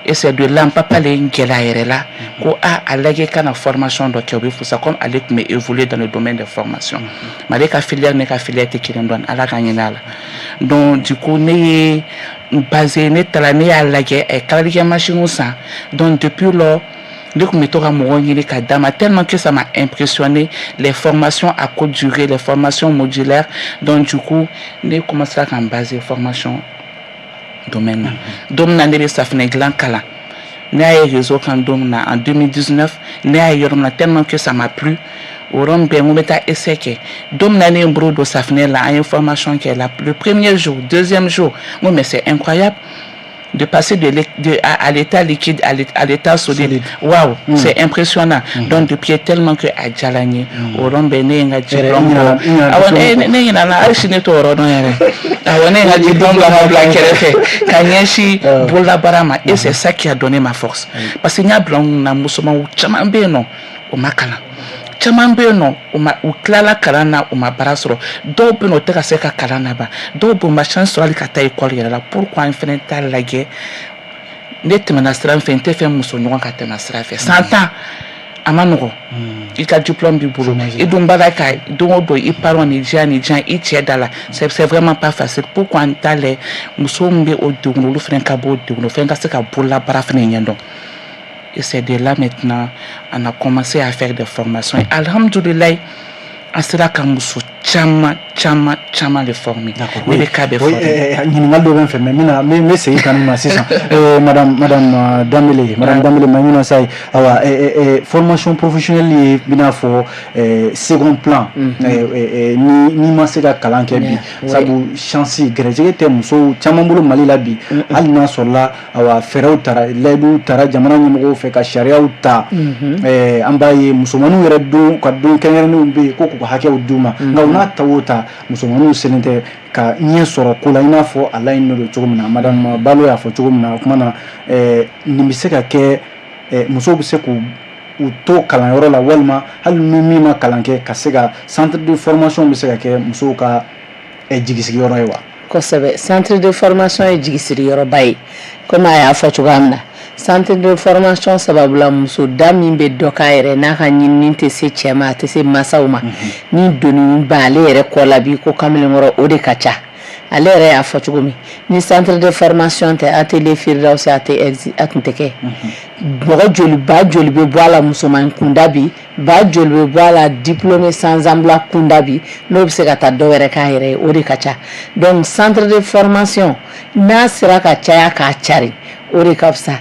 Et c'est de là n papa le ye n gɛlɛya yɛrɛ la ko a a lajɛ ka na formation dɔ kɛ, o bɛ fusa, comme ale tun bɛ évoluer dans le domaine des formations. Mais ale ka filière, ne ka filière tɛ kelen dɔɔni, Ala ka ɲinɛ a la. Donc du coup, ne ye n basé, ne taara, ne y'a lajɛ, a ye kalalikɛ machine san. Donc depuis lors, ne tun bɛ to ka mɔgɔw ɲini ka d'a ma, tellement que ça m'a impressionné, les formations à courte durée, les formations modulaires. Donc du coup, ne commencé ka n baser formation domaine na. Don min na ne bɛ safinɛ dilan kalan, ne y'a ye réseau kan don min na, en 2019, ne y'a ye yɔrɔ min na, tellement que ça m'a plu, o yɔrɔnin bɛɛ n ko n bɛ taa essai kɛ. Don min na ne ye n bolo don safinɛ la, an ye formation kɛ la, le premier jour, deuxième jour, n ko mais c'est incroyable de passer de à l'état liquide à l'état solide. Waouh, c'est impressionnant. Donc depuis, tellement que a diyara n ye, o yɔrɔnin bɛɛ ne ye n ka diplôme bɔ. Awɔ, ne ɲinɛna, hali sini ne t'o yɔrɔ dɔn yɛrɛ. Awɔ, ne ye n ka diplôme bila ka bila kɛrɛfɛ ka ɲɛsin bololabaara ma. Et c'est ça qui a donné ma force, parce que n y'a bila n kunna, musomanw caman bɛ yen nɔ, o ma kalan, caman bɛ yen nɔ, u ma, u tilala kalan na, u ma baara sɔrɔ, dɔw bɛ yen nɔ, u tɛ ka se ka kalan laban, dɔw bɛ yen, u ma chance sɔrɔ hali ka taa école yɛrɛ la. Pourquoi n fɛnɛ t'a lajɛ? Ne tɛmɛna sira min fɛ, n tɛ fɛ muso ɲɔgɔn ka tɛmɛ sira fɛ. 10 ans a ma nɔgɔn, i ka diplôme b'i bolo, i dun b'a la ka don o don i parents ni diya ni diya i cɛ da la, c'est vraiment pas facile. Pourquoi n t'a lajɛ, muso min bɛ o degun, olu fana ka bɔ o degun, o fana ka se ka bololabaara fana ɲɛdɔn? Et c'est de là maintenant, on a commencé à faire des formations. Et alhamdoulilah, an sera ka muso caman caman caman de former. Ne bɛ cas bɛɛ former. Ɲininkali dɔ bɛ n fɛ, mais n bɛna n bɛ segin ka na sisan. Madame Danbele, madame Danbele Maïmouna Saye, awa, formation professionnelle ye bɛna fɔ second plan ni n'i ma se ka kalan kɛ bi, sabu chance gɛrɛjɛgɛ tɛ musow caman bolo Mali la bi, hali n'a sɔrɔla awa fɛɛrɛw tara, layiduw tara jamana ɲɛmɔgɔw fɛ ka sariyaw ta. An b'a ye musomaninw yɛrɛ don ka don kɛrɛnkɛrɛnnenw bɛ yen ko k'u ka hakɛw d'u ma, nka u n'a ta o ta, musomaninw selen tɛ ka ɲɛ sɔrɔ ko la i n'a fɔ a laɲininen don cogo min na. Madame Balo y'a fɔ cogo min na o kuma na, nin bɛ se ka kɛ, musow bɛ se k'u u to kalanyɔrɔ la, walima hali ni min ma kalan kɛ, ka se ka centre de formation bɛ se ka kɛ musow ka jigisigiyɔrɔ ye wa? Kosɛbɛ, centre de formation ye jigisiriyɔrɔba ye. Komi a y'a fɔ cogoya min na, centre de formation sababu la, muso da min bɛ dɔ k'a yɛrɛ n'a ka ɲinini tɛ se cɛ ma, a tɛ se masaw ma, ni doni b'ale yɛrɛ kɔ la bi ko kamalenkɔrɔ, o de ka ca. Ale yɛrɛ y'a fɔ cogo min, ni centre de formation tɛ, atelier Firdawsi a tɛ, a tun tɛ kɛ. Mɔgɔ joli, ba joli bɛ bɔ a la musoman kunda bi, ba joli bɛ bɔ a la diplômé sans emploi kunda bi, n'o bɛ se ka taa dɔ wɛrɛ k'a yɛrɛ ye, o de ka ca. Donc centre de formation n'a sera ka caya k'a cari, o de ka fisa.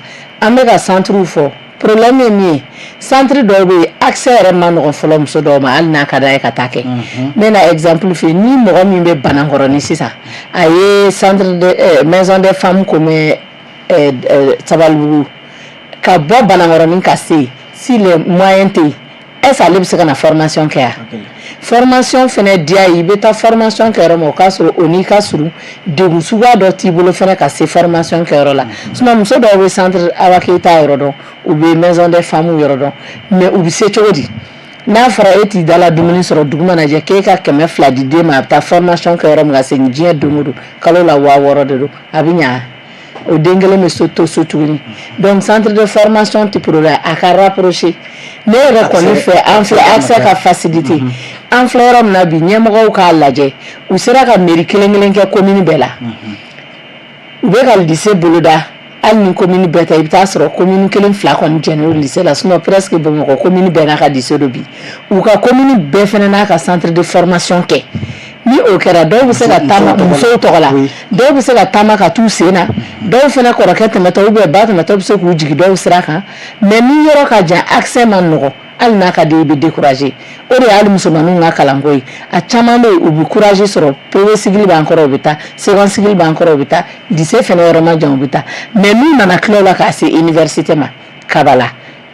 An bɛ ka centre fɔ, problème ye min ye, centre dɔw bɛ yen, accès yɛrɛ ma nɔgɔn fɔlɔ muso dɔw ma, hali n'a ka d'a ye ka taa kɛ. N bɛna exemple f'i ye, ni mɔgɔ min bɛ Banankɔrɔni sisan, a ye centre de maison des femmes comme Sabalibugu, ka bɔ Banankɔrɔni ka se yen, si les moyens tɛ yen, est ce que ale bɛ se ka na formation kɛ yan? Formation fɛnɛ diya ye, i bɛ taa formation kɛ yɔrɔ min, o k'a sɔrɔ o n'i ka surun, degun suguya dɔ t'i bolo fɛnɛ ka se formation kɛyɔrɔ la. Sinon muso dɔw bɛ centre Awa Keyita yɔrɔ dɔn, u bɛ maison des femmes yɔrɔ dɔn, mais u bɛ se cogo di? N'a fɔra e t'i dala dumuni sɔrɔ, dugu mana jɛ k'e ka 200 di den ma, a bɛ taa formation kɛ yɔrɔ min, ka segin diɲɛ don o don, kalo la 6000 de don, a bɛ ɲa? O den kelen bɛ so to so tuguni. Donc centre de formation tɛ problème, a ka rapprocher. Ne yɛrɛ kɔni fɛ, an filɛ, accès ka facilité. An filɛ yɔrɔ min na bi, ɲɛmɔgɔw k'a lajɛ, u sera ka mairie kelen kelen kɛ commune bɛɛ la, u bɛ ka lycée boloda. Hali ni commune bɛɛ tɛ, i bɛ taa sɔrɔ commune kelen fila kɔni jɛnnen don lycée la. Sinon presque Bamakɔ commune bɛɛ n'a ka lycée don bi. U ka commune bɛɛ fɛnɛ n'a ka centre de formation kɛ. Ni o kɛra, dɔw bɛ se ka taama musow tɔgɔ la, dɔw bɛ se ka taama ka t'u sen na, dɔw fɛnɛ kɔrɔkɛ tɛmɛtɔ ou bien ba tɛmɛtɔ bɛ se k'u jigin dɔw sira kan. Mais ni yɔrɔ ka jan, accès ma nɔgɔn, hali n'a ka di i bɛ décourager. O de ye hali musomaninw ka kalanko ye. A caman bɛ yen, u bɛ courage sɔrɔ, premier cycle b'an kɔrɔ, u bɛ taa, second cycle b'an kɔrɔ, u bɛ taa, lycée fɛnɛ yɔrɔ ma jan, u bɛ taa. Mais n'u nana tila o la k'a se université ma, Kabala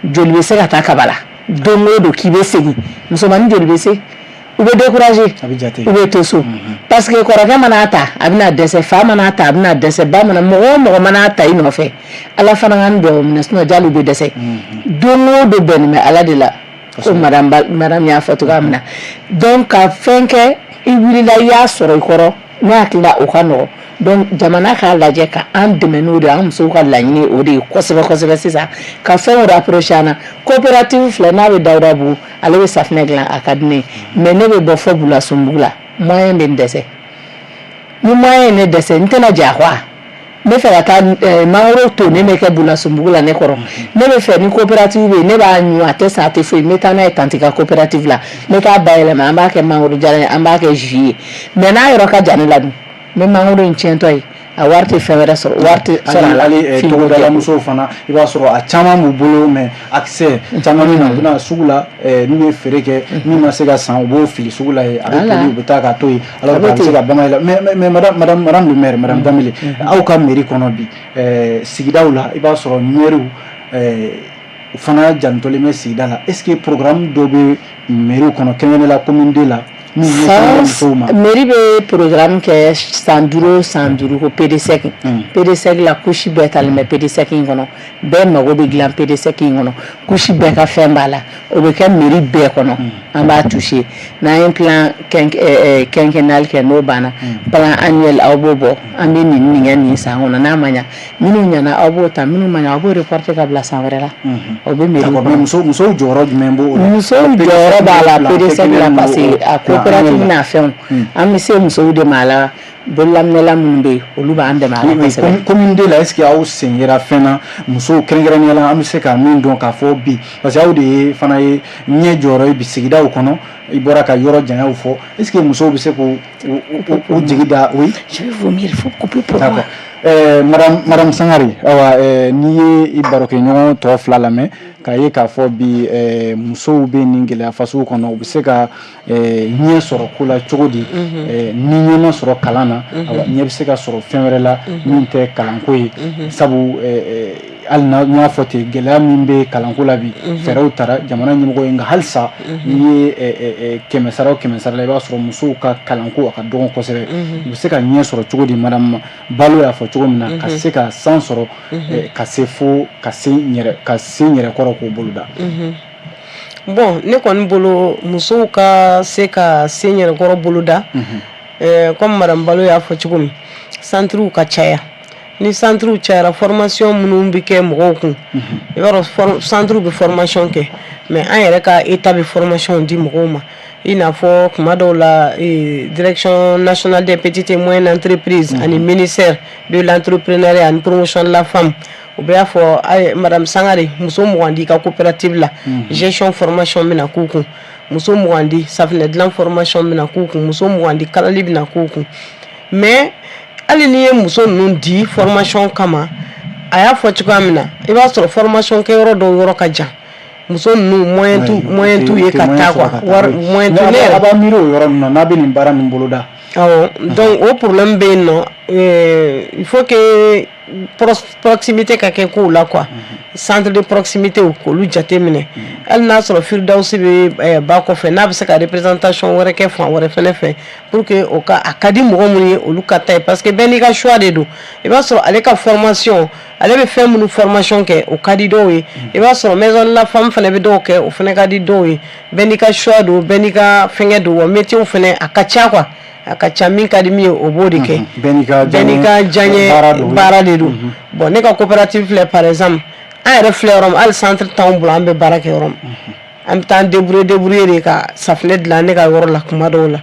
joli bɛ se ka taa Kabala don o don k'i bɛ segin? Musomanin joli bɛ se? U bɛ décourager, u bɛ to so, parce que kɔrɔkɛ man'a ta, a bɛna dɛsɛ, fa man'a ta, a bɛna dɛsɛ, ba mana, mɔgɔ o mɔgɔ man'a ta i nɔfɛ, Ala fana ka dugawu minɛ, sinon jaliw bɛ dɛsɛ. Don o don bɛnnen bɛ Ala de la, ko madame y'a fɔ cogoya min na. Donc ka fɛn kɛ, i wulila, i y'a sɔrɔ i kɔrɔ, ne hakili la o ka nɔgɔn. Donc jamana k'a lajɛ ka an dɛmɛ n'o de ye. An musow ka laɲini o de ye kosɛbɛ kosɛbɛ sisan, ka fɛnw rapprocher an na. Coopérative filɛ, n'a bɛ Dawudabugu, ale bɛ safinɛ dilan, a ka di ne ye, mais ne bɛ bɔ fɔ Bulasunbugu la, moyen bɛ n dɛsɛ. Ni moyen ye ne dɛsɛ, n tɛna jɛ a kɔ. N bɛ fɛ ka taa mangoro tonnen bɛ kɛ Bulasunbugu la ne kɔrɔ. Ne bɛ fɛ ni coopérative bɛ yen, ne b'a ɲun, a tɛ san, a tɛ foyi, n bɛ taa n'a ye tantie ka coopérative la, n bɛ taa bayɛlɛma, an b'a kɛ mangoro jalan ye, an b'a kɛ jus ye. Mais n'a yɔrɔ ka jan ne la dun, n bɛ mangoro in tiɲɛtɔ ye, a wari tɛ fɛn wɛrɛ sɔrɔ, wari tɛ sɔrɔ a la. Hali togodala musow fana, i b'a sɔrɔ a caman b'u bolo, mais accès caman bɛ na, u bɛna sugu la, n'u ye feere kɛ, min ma se ka san, u b'o fili sugu la yen, a bɛ toli, u bɛ taa k'a to yen, alors que a bɛ se ka bayɛlɛma. Mais madame le maire, madame Danbele, aw ka mairie kɔnɔ bi, sigidaw la, i b'a sɔrɔ maires u fana jantolen bɛ sigida la. Est ce que programme dɔ bɛ mairie kɔnɔ, kɛrɛnkɛrɛnnenya la commune 2 la, min ɲɛsinnen bɛ musow ma? Mairie bɛ programme kɛ san 5 o san 5, ko PDSEC. PDSEC la, couche bɛɛ talen bɛ PDSEC in kɔnɔ, bɛɛ mago bɛ dilan PDSEC in kɔnɔ, couche bɛɛ ka fɛn b'a la. O bɛ kɛ mairie bɛɛ kɔnɔ, an b'a toucher. N'an ye plan quinquennal kɛ, n'o banna, plan annuel, aw b'o bɔ, an bɛ nin nin kɛ nin san kɔnɔ. N'a ma ɲa, minnu ɲɛna, aw b'o ta, minnu ma ɲa, aw b'o reporter ka bila san wɛrɛ la. O bɛ mairie kɔnɔ. Musow jɔyɔrɔ jumɛn b'o la? Musow jɔyɔrɔ b'a la PDSEC la, parce que a coopérative n'a fɛnw, an bɛ se musow de ma a la. Bololaminɛla minnu bɛ yen, olu b'an dɛmɛ a la kosɛbɛ. Commune 2 la, est ce que aw sen yera fɛn na musow kɛrɛnkɛrɛnnenya la, an bɛ se ka min dɔn k'a fɔ bi, parce que aw de ye fana ye ɲɛ jɔyɔrɔ ye bi sigidaw kɔnɔ? I bɔra ka yɔrɔ janyaw fɔ, est ce que musow bɛ se k'u u jigi da? Oui. Je vais vomir, il faut couper pour moi. D'accord. Madame Sangare, ayiwa, n'i ye i barokɛɲɔgɔn tɔ fila lamɛn, k'a ye k'a fɔ bi musow bɛ nin gɛlɛya fasugu kɔnɔ, u bɛ se ka ɲɛ sɔrɔ ko la cogo di? Ni ɲɛ ma sɔrɔ kalan na, ayiwa, ɲɛ bɛ se ka sɔrɔ fɛn wɛrɛ la min tɛ kalanko ye, sabu hali n'a n y'a fɔ ten, gɛlɛya min bɛ kalanko la bi, fɛɛrɛw tara jamana ɲɛmɔgɔ ye, nka halisa n'i ye 100 sara o 100 sara la, i b'a sɔrɔ musow ka kalanko a ka dɔgɔn kosɛbɛ. U bɛ se ka ɲɛ sɔrɔ cogo di, madame Balo y'a fɔ cogo min na, ka se ka san sɔrɔ, ka se fo ka se yɛrɛ ka se yɛrɛ kɔrɔ k'o boloda? Bon, ne kɔni bolo, musow ka se ka se yɛrɛkɔrɔ boloda, comme madame Balo y'a fɔ cogo min, centrew ka caya. Ni centrew cayara, formation minnu bɛ kɛ mɔgɔw kun, i b'a dɔn, centrew bɛ formation kɛ, mais an yɛrɛ ka état bɛ formation di mɔgɔw ma, i n'a fɔ kuma dɔw la, Direction nationale des petites et moyennes entreprises ani ministère de l'entrepreneuriat ani promotion de la femme, u bɛ y'a fɔ, madame Sangare, muso 20 di ka coopérative la, gestion formation bɛna k'u kun, muso 20 di, safinɛ dilan formation bɛna k'u kun, muso 20 di, kalali bɛna k'u kun. Mais hali n'i ye muso ninnu di formation kama, a y'a fɔ cogoya min na, i b'a sɔrɔ formation kɛyɔrɔ dɔw yɔrɔ ka jan, muso ninnu moyen t'u ye ka taa quoi, wari moyen t'u ne yɛrɛ. A b'a miiri o yɔrɔ ninnu na, n'a bɛ nin baara ninnu boloda. Awɔ, donc o problème bɛ yen nɔ. Il faut que proximité ka kɛ kow la quoi, centre de proximité, k'olu jate minɛ. Hali n'a sɔrɔ Firidawusi bɛ ba kɔfɛ, n'a bɛ se ka représentation wɛrɛ kɛ fan wɛrɛ fɛnɛ fɛ, pour que o ka a ka di mɔgɔ minnu ye, olu ka taa yen, parce que bɛɛ n'i ka choix de don. I b'a sɔrɔ ale ka formation, ale bɛ fɛn minnu formation kɛ, o ka di dɔw ye. I b'a sɔrɔ maison de la femme fɛnɛ bɛ dɔw kɛ, o fɛnɛ ka di dɔw ye. Bɛɛ n'i ka choix don, bɛɛ n'i ka fɛngɛ don. Wa métier fɛnɛ a ka ca quoi, a ka ca. Min ka di min ye, o b'o de kɛ. Bɛɛ n'i ka bɛɛ n'i ka diyaɲɛ baara de don. Bon, ne ka coopérative filɛ, par exemple, an yɛrɛ filɛ yɔrɔ min, hali centre t'anw bolo an bɛ baara kɛ yɔrɔ min. An bɛ taa an débrouiller de ka safinɛ dilan ne ka yɔrɔ la kuma dɔw la,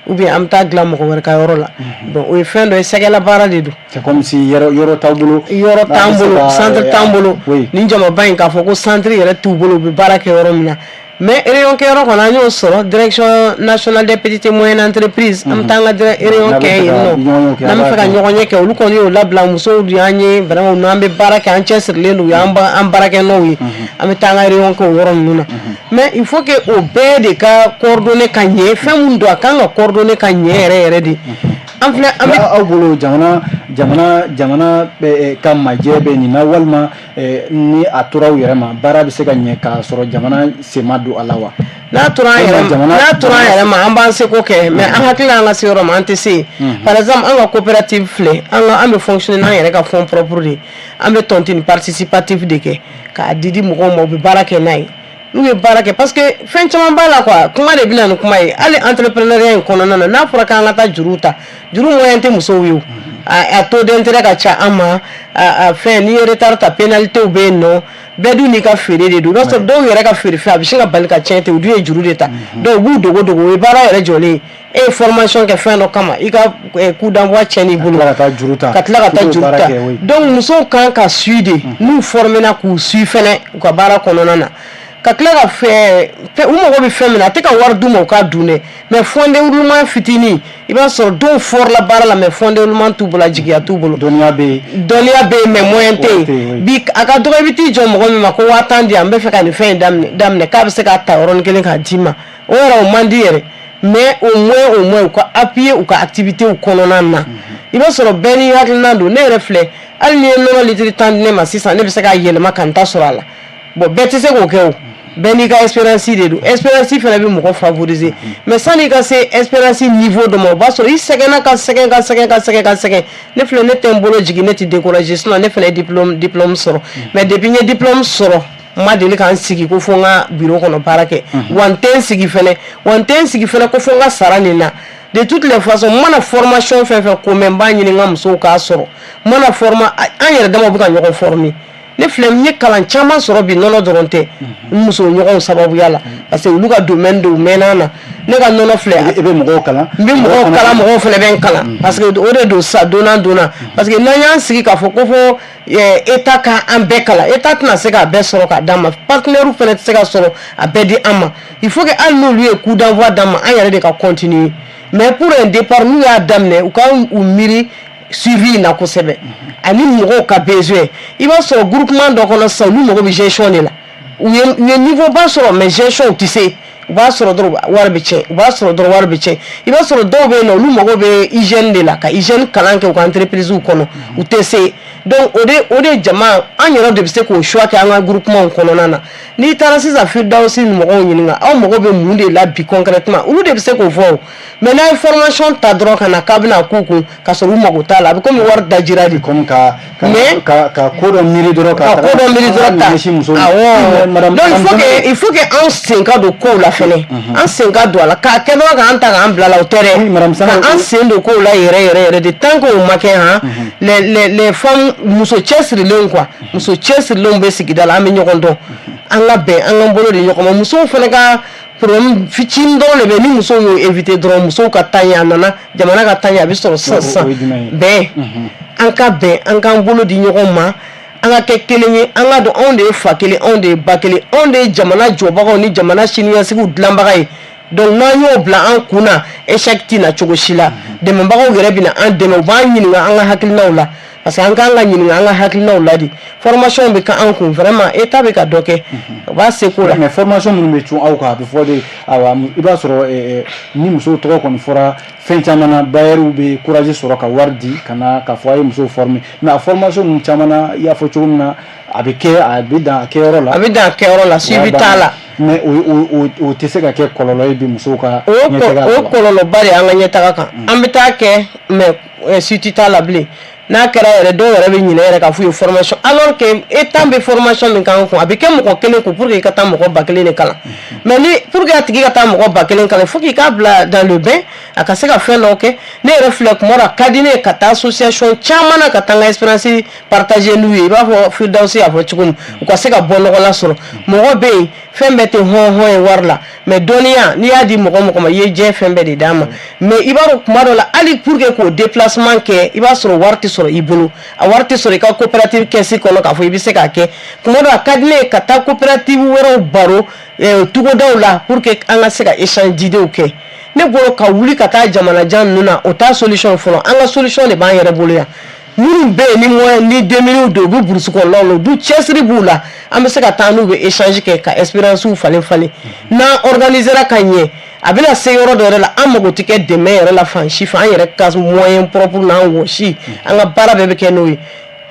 ou bien an bɛ taa dilan mɔgɔ wɛrɛ ka yɔrɔ la. Bon, o ye fɛn dɔ ye, sɛgɛla baara de don. C'est comme si yɔrɔ t'aw bolo. Yɔrɔ t'an bolo, centre t'an bolo. Nin jamaba in, k'a fɔ ko centre yɛrɛ t'u bolo, u bɛ baara kɛ yɔrɔ min na. Mais réunion kɛyɔrɔ kɔni, an y'o sɔrɔ Direction nationale des petites et moyennes entreprises. An bɛ taa an ka réunion kɛ yen nɔ. N'an bɛ fɛ ka ɲɔgɔn ɲɛ kɛ, olu kɔni y'o labila. Musow de y'an ye vraiment, n'an bɛ baara kɛ, an cɛsirilen don, u y'an baarakɛnɔw ye. An bɛ taa an ka réunion kɛ o yɔrɔ ninnu na. Mais il faut que o bɛɛ de ka coordonner ka ɲɛ. Fɛn min don, a kan ka coordonner ka ɲɛ yɛrɛ yɛrɛ de. An filɛ, an bɛ Aw bolo, jamana ka majɛ bɛ nin na, walima ni a tora aw yɛrɛ ma, baara bɛ se ka ɲɛ k'a sɔrɔ jamana sen ma don a la wa? N'a tora an yɛrɛ ma, n'a tora an yɛrɛ ma, an b'an seko kɛ, mais an hakili an ka se yɔrɔ ma, an tɛ se yen. Par exemple, an ka coopérative filɛ, an ka an bɛ fonctionner n'an yɛrɛ ka fonds propre de ye. An bɛ tontine participative de kɛ k'a di di mɔgɔw ma, u bɛ baara kɛ n'a ye. N'u ye baara kɛ, parce que fɛn caman b'a la quoi, kuma de bɛ na ni kuma ye. Hali entrepreneuriat in kɔnɔna na, n'a fɔra k'an ka taa juru ta, juru moyen tɛ musow ye o. A taux d'intérêt ka ca an ma, a fɛn, n'i ye retard ta, pénalité bɛ yen nɔ. Bɛɛ dun n'i ka feere de don. I b'a sɔrɔ dɔw yɛrɛ ka feerefɛn, a bɛ sin ka bali ka tiɲɛ ten, u dun ye juru de ta. Donc u b'u dogo dogo, o ye baara yɛrɛ jɔlen ye. E ye formation kɛ fɛn dɔ kama, i ka coup d'envoi tiɲɛn'i bolo. Ka tila ka taa juru ta. Ka tila ka taa K'i juru b'o baara ta. kɛ, oui. Donc musow kan ka suit de, n'u formena k'u suit fɛnɛ u ka baara kɔnɔna na, ka tila ka fɛn u mago bɛ fɛn min na, a tɛ ka wari d'u ma u k'a dun dɛ, mais fonds de roulement fitinin. I b'a sɔrɔ dɔw fɔrila baara la, mais fonds de roulement t'u bolo, a jigiya t'u bolo. Dɔnniya bɛ yen. Dɔnniya bɛ yen, mais moyen tɛ Wari tɛ yen, oui. yen. Bi a ka dɔgɔ, i bɛ t'i jɔ mɔgɔ min ma ko 10 000 di yan, n bɛ fɛ ka nin fɛn in daminɛ, k'a bɛ se k'a ta yɔrɔnin kelen k'a d'i ma, o yɛrɛ o man di yɛrɛ. Mais au moins u ka appuyer u ka activité kɔnɔna na. I b'a sɔrɔ bɛɛ n'i hakilina don. Ne yɛrɛ filɛ, hali n'i ye nɔnɔ litiri 10 di ne ma sisan, ne bɛ se k'a yɛlɛma ka n ta sɔrɔ a la. Bon, bɛɛ tɛ se k'o kɛ o, bɛɛ n'i ka expérience de don. Expérience fana bɛ mɔgɔ favoriser, mais sanni i ka se expérience niveau dɔ ma, o b'a sɔrɔ i sɛgɛnna ka sɛgɛn ka sɛgɛn ka sɛgɛn ka sɛgɛn. Ne filɛ, ne tɛ n bolo jigin, ne tɛ décourager. Sinon ne fana ye diplôme sɔrɔ, mais depuis n ye diplôme sɔrɔ, n ma deli ka n sigi ko fo n ka bureau kɔnɔ baara kɛ. Wa n tɛ n sigi fɛnɛ, wa n tɛ n sigi fɛnɛ ko fo n ka sara nin na. De toutes les façons, n mana formation fɛn fɛn ko mɛn, n b'a ɲini n ka musow k'a sɔrɔ. N mana forma, an yɛrɛ damaw bɛ ka ɲɔgɔn former. Ne filɛ, n ye kalan caman sɔrɔ bi, nɔnɔ dɔrɔn tɛ, n muso ɲɔgɔnw sababuya la, parce que olu ka domaine de, u mɛnna na. Ne ka nɔnɔ filɛ. I bɛ mɔgɔw kalan. N bɛ mɔgɔw kalan, mɔgɔw fana bɛ n kalan, parce que o de don sa donna donna. Parce que n'an y'an sigi k'a fɔ ko fo état ka an bɛɛ kalan, état tɛna se k'a bɛɛ sɔrɔ k'a d'an ma, partenaire fana tɛ se ka sɔrɔ a bɛɛ di an ma. Il faut que hali n'olu ye coup d'envoi d'an ma, an yɛrɛ de ka continuer. Mais pour un départ, n'u y'a daminɛ, u ka u miiri suivi in na kosɛbɛ, ani mɔgɔw ka besoin. I b'a sɔrɔ groupement dɔ kɔnɔ sisan, olu mago bɛ gestion de la. U ye niveau ba sɔrɔ, mais gestion u tɛ se. U b'a sɔrɔ dɔrɔn wari bɛ tiɲɛ, u b'a sɔrɔ dɔrɔn wari bɛ tiɲɛ. I b'a sɔrɔ dɔw bɛ yen nɔ, olu mago bɛ hygiène de la, ka hygiène kalan kɛ u ka entreprise kɔnɔ, u tɛ se. Donc o de jama, an yɛrɛ de bɛ se k'o choix kɛ an ka groupement kɔnɔna na. N'i taara sisan Firdawsi mɔgɔw ɲininka, aw mago bɛ mun de la bi concrètement, olu de bɛ se k'o fɔ o. Mais n'a ye formation ta dɔrɔn ka na k'a bɛna k'u kun ka sɔrɔ u mago t'a la, a bɛ komi wari dajira de. Comme ka Mais ka ko dɔ miiri dɔrɔn. Ka ko dɔ miiri dɔrɔn ta. Ɲɛsin musow ma. Awɔ. Madame Donc il faut que anw sen ka don kow la fɛnɛ, an sen ka don a la k'a kɛ dɔrɔn k'an ta k'an bila la, o tɛ dɛ. Oui, madame Sangare. Ka an sen don kow la yɛrɛ yɛrɛ yɛrɛ de. Tant que o ma kɛ han, les femmes, muso cɛsirilenw quoi, muso cɛsirilenw bɛ sigida la, an bɛ ɲɔgɔn dɔn, an ka bɛn, an k'an bolo di ɲɔgɔn ma. Musow fɛnɛ ka problème fitinin dɔrɔn de bɛ, ni musow y'o éviter dɔrɔn, musow ka taa ɲɛ, a nana jamana ka taa ɲɛ, a bɛ sɔrɔ sisan sisan. O ye jumɛn ye? Bɛn, an ka bɛn, an k'an bolo di ɲɔgɔn ma, an ka kɛ kelen ye, an ka dɔn anw de ye fa kelen, anw de ye ba kelen, anw de ye jamana jɔbagaw ni jamana siniɲɛsigiw dilanbaga ye. Donc n'an y'o bila an kun na, échec tɛ na cogo si la. Dɛmɛbagaw yɛrɛ bɛ na an dɛmɛ, u b'an ɲininka an ka hakilinaw la, parce que an k'an ka ɲininka an ka hakilinaw la de. Formation bɛ kɛ an kun, vraiment état bɛ ka dɔ kɛ, u b'a seko la. Mais formation minnu bɛ cun aw kan, a bɛ fɔ de, ayiwa, i b'a sɔrɔ ni musow tɔgɔ kɔni fɔra fɛn caman na, bailleurs bɛ courage sɔrɔ ka wari di ka na k'a fɔ a ye musow former. Mais a formation ninnu caman na, i y'a fɔ cogo min na, a bɛ kɛ, a bɛ dan a kɛyɔrɔ la. A bɛ dan a kɛyɔrɔ la, suivi t'a la. Mais o tɛ se ka kɛ kɔlɔlɔ ye bi musow ka O ɲɛtaga la o wa? Kɔlɔlɔba de y'an ka ɲɛtaga kan. An bɛ taa kɛ, mais suite t'a la bilen. N'a kɛra yɛrɛ, dɔw yɛrɛ bɛ ɲinɛ yɛrɛ k'a f'u ye formation, alors que état bɛ formation min k'an kun, a bɛ kɛ mɔgɔ kelen kun pour que i ka taa mɔgɔ 1000 de kalan. Mais ni pour que a tigi ka taa mɔgɔ 1000 kalan, il faut qu'il k'a bila dans le bain, a ka se ka fɛn dɔw kɛ. Ne yɛrɛ filɛ, kuma dɔ a ka di ne ye ka taa association caman na, ka taa n ka expérience partager n'u ye. I b'a fɔ Firdawsi y'a fɔ cogo min, u ka se ka bɔ nɔgɔ la sɔrɔ. Mɔgɔ bɛ yen, fɛn bɛɛ tɛ hɔn hɔn ye wari la, mais dɔnniya, n'i y'a di mɔgɔ mɔgɔ ma, i ye diɲɛ fɛn bɛɛ de d'a ma. Mais i b'a dɔn, kuma dɔ la, hali pour que k'o déplacement kɛ, i b'a sɔrɔ wari tɛ sɔrɔ i bolo, a wari tɛ sɔrɔ i ka coopérative caisse kɔnɔ k'a fɔ i bɛ se k'a kɛ. Kuma dɔ a ka di ne ye ka taa coopérative wɛrɛw baro togodaw la pour que an ka se ka échange d'idées kɛ. Ne bolo, ka wuli ka taa jamanajan ninnu na, o t'a solution fɔlɔ. An ka solution de b'an yɛrɛ bolo yan. Minnu bɛ yen ni moyen ni démuniw don, u bɛ brousse kɔnɔnaw la, u dun cɛsiri b'u la, an bɛ se ka taa n'u bɛ échange kɛ ka expérience falen falen. N'an organisera ka ɲɛ. A bɛna se yɔrɔ dɔ yɛrɛ la, an mago tɛ kɛ dɛmɛ yɛrɛ la fan si fɛ. An yɛrɛ ka moyen propre n'an wɔsi, an ka baara bɛɛ bɛ kɛ n'o ye.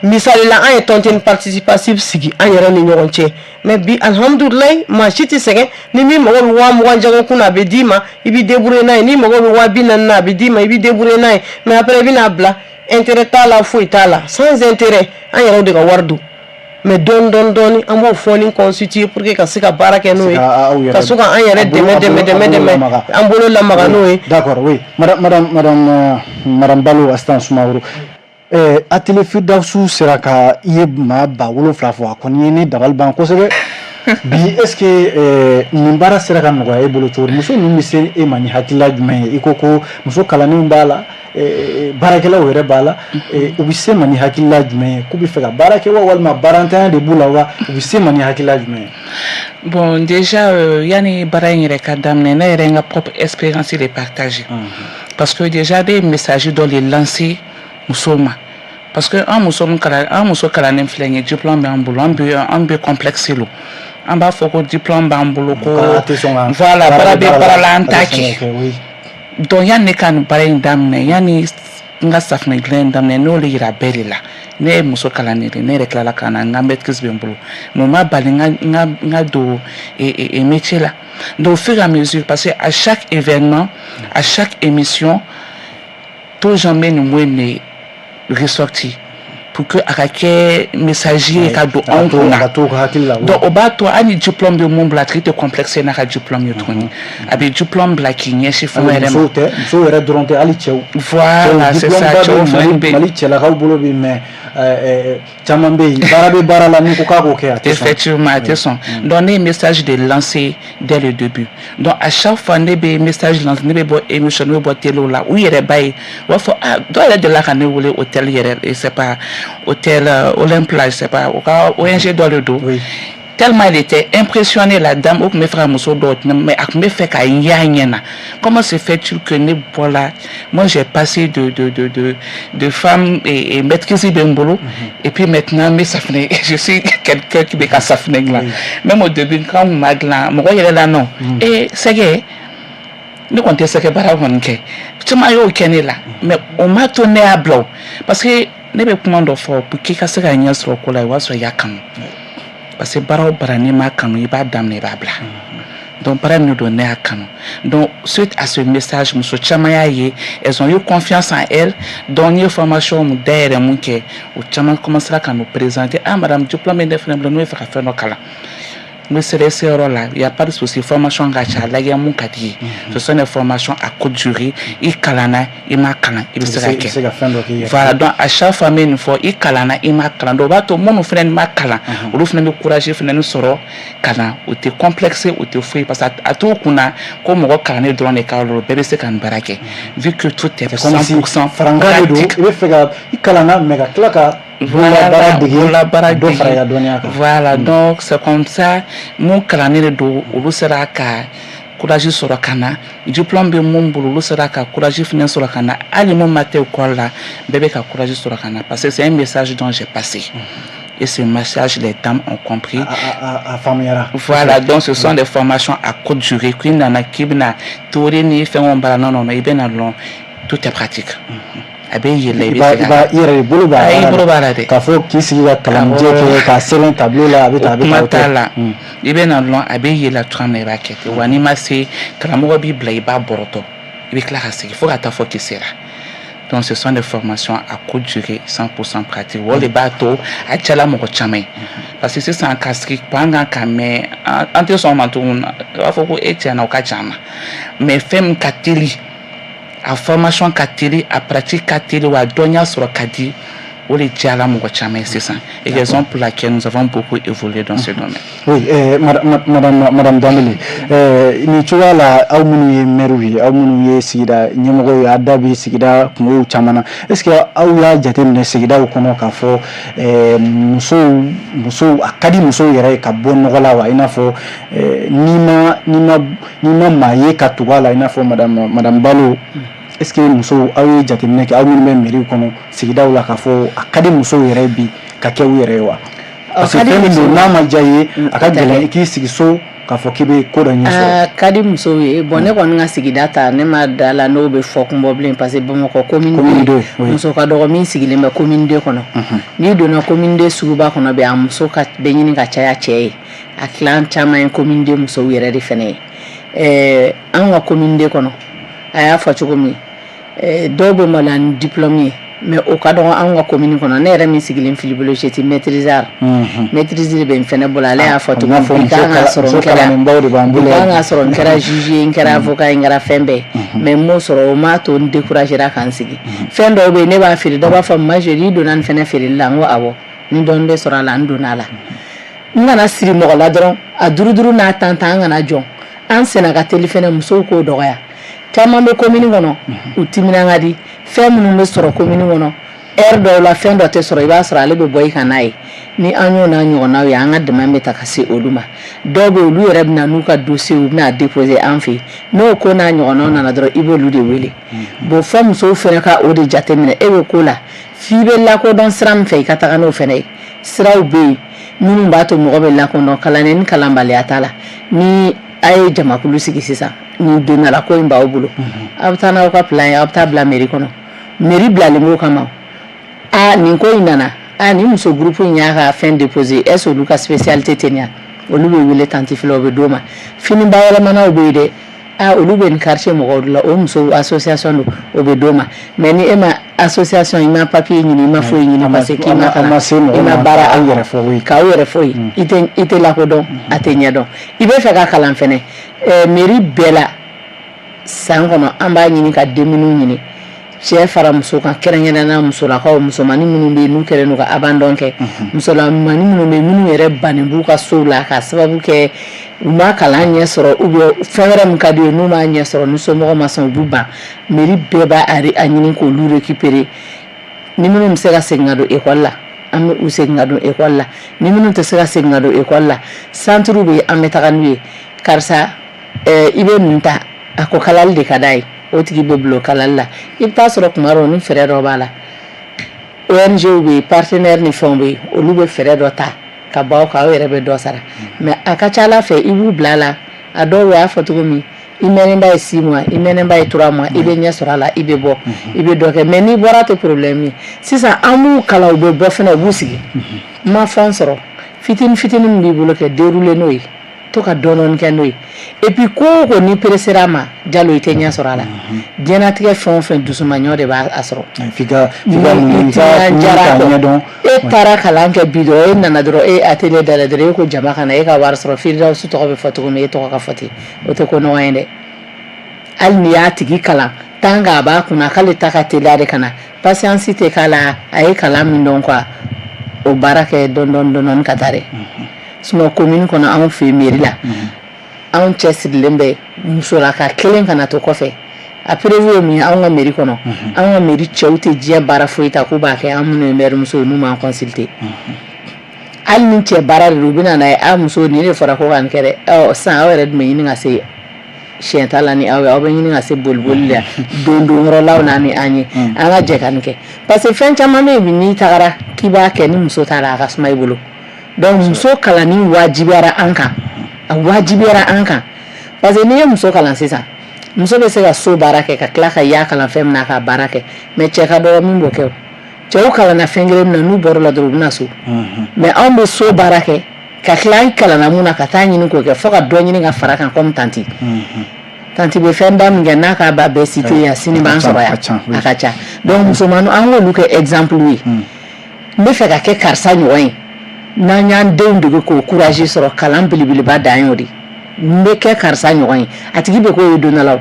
Misali la, an ye tontine participative sigi an yɛrɛ ni ɲɔgɔn cɛ. Mais bi, alhamdulilayi, maa si tɛ sɛgɛn. Ni min mago bɛ 20 000 jagokun na, a bɛ d'i ma, i b'i débrouiller n'a ye. N'i mago bɛ 40 000 na, a bɛ d'i ma, i b'i débrouiller n'a ye. Mais après, i bɛna bila, intérêt t'a la, foyi t'a la, sans intérêt. An yɛrɛw de ka wari don. Mais dɔɔni dɔɔni dɔɔni, an b'o fonds constituer pour que ka se ka baara kɛ n'o ye, ka se ka an yɛrɛ dɛmɛ dɛmɛ dɛmɛ dɛmɛ, an bolo lamaga n'o ye. D'accord, oui, madame madame madame madame Balo Astan Sumaworo, atelier Firdawusu sera ka i ye maa 7000 fɔ, a kɔni ye ne dabali ban kosɛbɛ bi. Est ce que nin baara sera ka nɔgɔya e bolo cogo di? Muso ninnu bɛ se e ma ni hakilila jumɛn ye? I ko ko muso kalannenw b'a la, baarakɛlaw yɛrɛ b'a la. U bɛ se ma ni hakilila jumɛn ye? K'u bɛ fɛ ka baara kɛ wa, walima baarantanya de b'u la wa? U bɛ se ma ni hakilila jumɛn ye? Bon, déjà, yani baara in yɛrɛ ka daminɛ, ne yɛrɛ n ka propre expérience de partager, parce que déjà bɛ message dɔ de lancer musow ma, parce que an muso min kalan, an muso kalannen filɛ nin ye, diplôme b'an bolo, an bɛ complexe lo. An b'a fɔ ko diplôme b'an bolo, ko voilà, baara bɛ baara la, an t'a kɛ. Donc yanni ne ka nin baara in daminɛ, yanni n ka safunɛ dilan in daminɛ, ne y'o de yira bɛɛ de la. Ne ye muso kalannen de, ne yɛrɛ tilala ka na, n ka maîtrise bɛ n bolo, mais o ma bali n ka don métier la. Donc au fur et à mesure, parce que à chaque événement, à chaque émission, toujours n bɛ nin mot in de ressortir pour que a ka kɛ message ye ka don anw kunna. Donc o b'a to hali ni diplôme bɛ mun bila, a tigi tɛ complexe n'a ka diplôme ye tuguni. A bɛ diplôme bila k'i ɲɛsin fɛn wɛrɛ ma. Musow tɛ, musow yɛrɛ dɔrɔn tɛ, hali cɛw. Voilà, c'est ça, cɛw fana bɛ. Mali cɛlakaw bolo bi, mais caman bɛ yen, baara bɛ baara la, n'i ko k'a k'o kɛ, a tɛ sɔn. Effectivement, a tɛ sɔn. Donc ne ye message de lancer dès le début. Donc à chaque fois ne bɛ message lancer, ne bɛ bɔ émission, ne bɛ bɔ télé la, u yɛrɛ b'a ye, u b'a fɔ: ah, dɔw yɛrɛ delila ka ne wele hôtel yɛrɛ, c'est pas hôtel Olympe je sais pas, o ka ONG dɔ de don. Tellement elle était impressionnée, la dame, o tun bɛ fɛ ka muso dɔw, mais a tun bɛ fɛ ka y'a ɲɛ na. Comment se fait-il que ne bɔra, moi j'ai passé de femme et maîtrise bɛ n bolo, et puis maintenant n bɛ safunɛ, je suis quelqu'un qui bɛ ka safunɛ dilan. Même au début, quand n ma dilan, mɔgɔ yɛrɛ la non, e sɛgɛ, ne kɔni tɛ sɛgɛ baara kɔni kɛ. Caman y'o kɛ ne la, mais o ma to ne y'a bila o, parce que ne bɛ kuma dɔ fɔ: pour k'i ka se ka ɲɛ sɔrɔ ko la, o b'a sɔrɔ i y'a kanu, parce que baara o baara, n'i m'a kanu, i b'a daminɛ, i b'a bila. Donc baara min don, ne y'a kanu. Donc suite à ce message, muso caman y'a ye, elles ont eu confiance en elles. Donc n ye formation mun dayɛlɛ, mun kɛ, o caman commencera ka nous présenter: ah madame, diplôme ne fana bolo, n'o ye fɛ ka fɛn dɔ kalan. N bɛ se yɔrɔ la, y a pas de souci, formation ka ca, lajɛ mun ka di ye. Ce sont des formations à courte durée. I kalanna, i ma kalan, i bɛ se ka kɛ. Voilà, donc à chaque fois n bɛ nin fɔ: i kalanna, i ma kalan. Donc o b'a to minnu fana ma kalan, olu fana bɛ courage fana sɔrɔ ka na. O tɛ complexe, o tɛ foyi, parce que a t'u kunna ko mɔgɔ kalannen dɔrɔn de ka yɔrɔ bɛɛ bɛ se ka nin baara kɛ, vu que tout est 100% farankan de don. I bɛ fɛ ka i kalanna, mais ka tila ka Voilà, dɔ fara i ka dɔnniya kan. Voilà, donc c'est comme ça. Mun kalannen de don, olu sera ka courage sɔrɔ ka na. Diplôme bɛ mun bolo, olu sera ka courage fana sɔrɔ ka na. Hali mun ma taa école la, bɛɛ bɛ ka courage sɔrɔ ka na, parce que c'est un message dont j'ai passé. Et ce message, les dames ont compris. A faamuyara. Voilà, donc ce sont des formations à courte durée. K'i nana k'i bɛna théorie ni fɛnw baara, non, non, non, i bɛna lɔn, tout est pratique. A bɛ yɛlɛ, i bɛ se ka i yɛrɛ bolo b'a i bolo b'a la dɛ. K'a fɔ k'i sigi ka kalanjɛ kɛ k'a sɛbɛn tableau la, a bɛ tan, a bɛ tan. Kuma t'a la. I bɛ na lɔn, a bɛ yɛlɛ cogoya min na, i b'a kɛ ten. Wa n'i ma se, karamɔgɔ b'i bila, i b'a bɔrɔtɔ, i bɛ tila ka segin fo ka taa fɔ k'i sera. Donc ce sont des formations à courte durée, 100% pratique. O de b'a to a cɛla mɔgɔ caman ye, parce que sisan ka sigi pan kan ka mɛn, an tɛ sɔn o ma tuguni. U b'a fɔ ko e tiɲɛna, o ka jan ma, mais fɛn min ka teli, a formation ka teli, a pratique ka teli, wa dɔnniya sɔrɔ ka di, o de diyara mɔgɔ caman ye sisan, et raison pour laquelle nous avons beaucoup évolué dans ce domaine. Oui, madame Dambele, nin cogoya la, aw minnu ye maire ye, aw minnu ye sigida ɲɛmɔgɔ ye, a da bɛ sigida kungow caman na, est ce que aw y'a jateminɛ sigidaw kɔnɔ k'a fɔ musow, a ka di musow yɛrɛ ye ka bɔ nɔgɔ la wa? I n'a fɔ n'i ma maa ye ka tugu a la, i n'a fɔ madame Balo, est ce que musow, aw ye jateminɛ kɛ, aw minnu bɛ mairie kɔnɔ, sigidaw la, k'a fɔ a ka di musow yɛrɛ bi ka kɛ u yɛrɛ ye wa? Parce que fɛn min don, n'a ma diya i ye, a ka gɛlɛn i k'i sigi so k'a fɔ k'i bɛ ko dɔ ɲɛ sɔrɔ. A ka di musow ye. Bon, ne kɔni ka sigida ta, ne ma da la n'o bɛ fɔ kun bɔ bilen, parce que Bamakɔ commune 2, muso ka dɔgɔ min sigilen bɛ commune 2 kɔnɔ. N'i donna commune 2 suguba kɔnɔ bɛ, a muso ka bɛ ɲini ka caya cɛ ye. A tilan caman ye commune 2 musow yɛrɛ de fɛnɛ ye. Anw ka commune 2 kɔnɔ, a y'a fɔ cogo min, dɔw bɛ maloya ni diplôme ye, mais o ka dɔgɔ anw ka commune kɔnɔ. Ne yɛrɛ min sigilen filibolo, j'étais maîtrisard, maîtrise de bɛ n fɛnɛ bolo. Ale y'a fɔ cogo min, bi kan ka sɔrɔ n kɛra, bi kan ka sɔrɔ n kɛra juge ye, n kɛra avocat ye, n kɛra fɛn bɛɛ, mais n m'o sɔrɔ. O m'a to n découragera ka n sigi. Fɛn dɔw bɛ yen, ne b'a feere, dɔ b'a fɔ ma chérie, i donna nin fɛnɛ feereli la? N ko awɔ, ni dɔɔni bɛ sɔrɔ a la, n donna a la. N kana siri mɔgɔ la dɔrɔn, a duuru duuru n'a tan tan, an kana jɔn. An senna ka teli fɛnɛ, musow k'o dɔgɔya. Caman bɛ commune kɔnɔ, u timinan ka di. Fɛn minnu bɛ sɔrɔ commune kɔnɔ, heure dɔw la fɛn dɔ tɛ sɔrɔ, i b'a sɔrɔ ale bɛ bɔ i ka n'a ye. Ni an y'o n'a ɲɔgɔnnaw ye, an ka dɛmɛ bɛ ta ka se olu ma. Dɔw bɛ, olu yɛrɛ bɛ na n'u ka dossier, u bɛna déposer an fɛ yen. N'o ko n'a ɲɔgɔnnaw nana dɔrɔn, i b'olu de wele. Bon, fɔ musow fɛnɛ ka o de jateminɛ. E bɛ ko la f'i bɛ lakodɔn sira min fɛ, i ka taga n'o fɛnɛ ye. Siraw bɛ yen minnu b'a to mɔgɔ bɛ lakodɔn, kalannen ni kalanbaliya t'a la. Ni a ye jamakulu sigi sisan, ni donna la ko in b'aw bolo, aw bɛ taa n'aw ka plan ye, aw bɛ taa bila mairie kɔnɔ. Mairie bilalen b'o kama. A nin ko in nana, a nin muso groupe in y'a ka fɛn déposer, est ce olu ka spécialité tɛ nin ye? Olu bɛ wele, tantie filɛ, o bɛ d'o ma. Fini bayɛlɛmanaw bɛ yen dɛ, a olu bɛ nin quartier mɔgɔw de la, o muso association don, o bɛ d'o ma. Mais ni e ma association, i ma papier ɲini, i ma foyi ɲini, parce que k'i ma kalan, i ma baara, aw yɛrɛ fɔ, oui. K'aw yɛrɛ fɔ yen, i tɛ lakodɔn, a tɛ ɲɛdɔn. I bɛ fɛ ka kalan fɛnɛ, mairie bɛɛ la, san kɔnɔ an b'a ɲini ka denmisɛnninw ɲini, cɛ fara muso kan, kɛrɛnkɛrɛnnenya musolakaw, musomanin minnu bɛ yen n'u kɛlen don ka abandon kɛ, musolamanin minnu bɛ yen, minnu yɛrɛ bannen b'u ka sow la k'a sababu kɛ u ma kalan ɲɛ sɔrɔ, ou bien fɛn wɛrɛ min ka d'u ye n'u m'a ɲɛ sɔrɔ, ni somɔgɔw ma sɔn, u b'u ban. Mairie bɛɛ b'a a ɲini k'olu récupérer. Ni minnu bɛ se ka segin ka don école la, an bɛ u segin ka don école la. Ni minnu tɛ se ka segin ka don école la, centre bɛ yen, an bɛ taga n'u ye. Karisa, i bɛ nin ta, a ko kalali de ka d'a ye, o tigi bɛ bila o kalali la. I bɛ taa sɔrɔ kuma dɔw ni fɛɛrɛ dɔ b'a la, ONG bɛ yen, partenaire ni fɛnw bɛ yen, olu bɛ fɛɛrɛ dɔ ta ka bɔ aw kan, aw yɛrɛ bɛ dɔ sara. Mais a ka ca Ala fɛ, i b'u bila a la. A dɔw y'a fɔ cogo min, i mɛnnenba ye 6 mois, i mɛnnenba ye 3 mois, i bɛ ɲɛ sɔrɔ a la, i bɛ bɔ, i bɛ dɔ kɛ. Mais n'i bɔra, tɛ problème ye. Sisan an b'u kalan, u bɛ bɔ fɛnɛ, u b'u sigi. N ma fɛn sɔrɔ, fitini fitini min b'i bolo, kɛ dérouler n'o ye, to ka dɔɔni kɛ n'o ye. Et puis ko o ko, n'i pressera a ma, Jalo, i tɛ ɲɛ sɔrɔ a la. Diɲɛlatigɛ fɛn o fɛn, dusumaɲɔ de b'a sɔrɔ. F'i ka muɲu, i ka ɲɛdɔn. E taara kalan kɛ bi dɔrɔn, e nana dɔrɔn, e atelier dayɛlɛ dɔrɔn, e ko jama ka na, e ka wari sɔrɔ, Firidawusu tɔgɔ bɛ fɔ cogo min, e tɔgɔ ka fɔ ten, o tɛ ko nɔgɔn ye dɛ. Hali n'i y'a tigi kalan, tant que a b'a kunna k'ale ta ka teliya de ka na, patience tɛ k'a la. A ye kalan min dɔn quoi, o baara kɛ dɔɔni dɔɔni dɔɔni ka taa dɛ. Sinon commune kɔnɔ, anw fɛ yen, mairie la, anw cɛsirilen bɛ musolaka kelen kana to kɔfɛ. A preuve ye mun ye? Anw ka mairie kɔnɔ, anw ka mairie cɛw tɛ diɲɛ baara foyi ta k'u b'a kɛ an minnu ye maire muso ye n'u m'an consulter. Hali ni cɛ baara de don, u bɛ na n'a ye: a muso, nin de fɔra ko ka nin kɛ dɛ. Ɔ sisan aw yɛrɛ dun bɛ ɲini ka se siɲɛ ta la ni aw ye, aw bɛ ɲini ka se boliboli la don don yɔrɔlaw na ni an ye, an ka jɛ ka nin kɛ, parce que fɛn caman bɛ yen bi, n'i tagara k'i b'a kɛ ni muso t'a la, a ka suma i bolo. Donc muso kalanni wajibiyara an kan, a wajibiyara an kan, parce que n'i ye muso kalan sisan, muso bɛ se ka so baara kɛ, ka tila ka y'a kalan fɛn min na k'a baara kɛ. Mais cɛ ka dɔgɔ min b'o kɛ. O cɛw kalanna fɛn kelen min na, n'u bɔr'o la dɔrɔn, u bɛ na so. Mais anw bɛ so baara kɛ, ka tila an kalanna mun na, ka taa ɲini k'o kɛ, fo ka dɔ ɲini ka fara kan. Comme tantie, tantie bɛ fɛn ba min kɛ n'a k'a ba bɛɛ cité yan, sini b'an sɔrɔ yan, a ka ca. Donc musomaninw, an k'olu kɛ exemple ye. N bɛ fɛ ka kɛ karisa ɲɔgɔn ye. N'an y'an denw dege k'o courage sɔrɔ, kalan belebeleba dan y'o de. N bɛ kɛ karisa ɲɔgɔn ye, a tigi bɛ k'o ye don dɔ la. O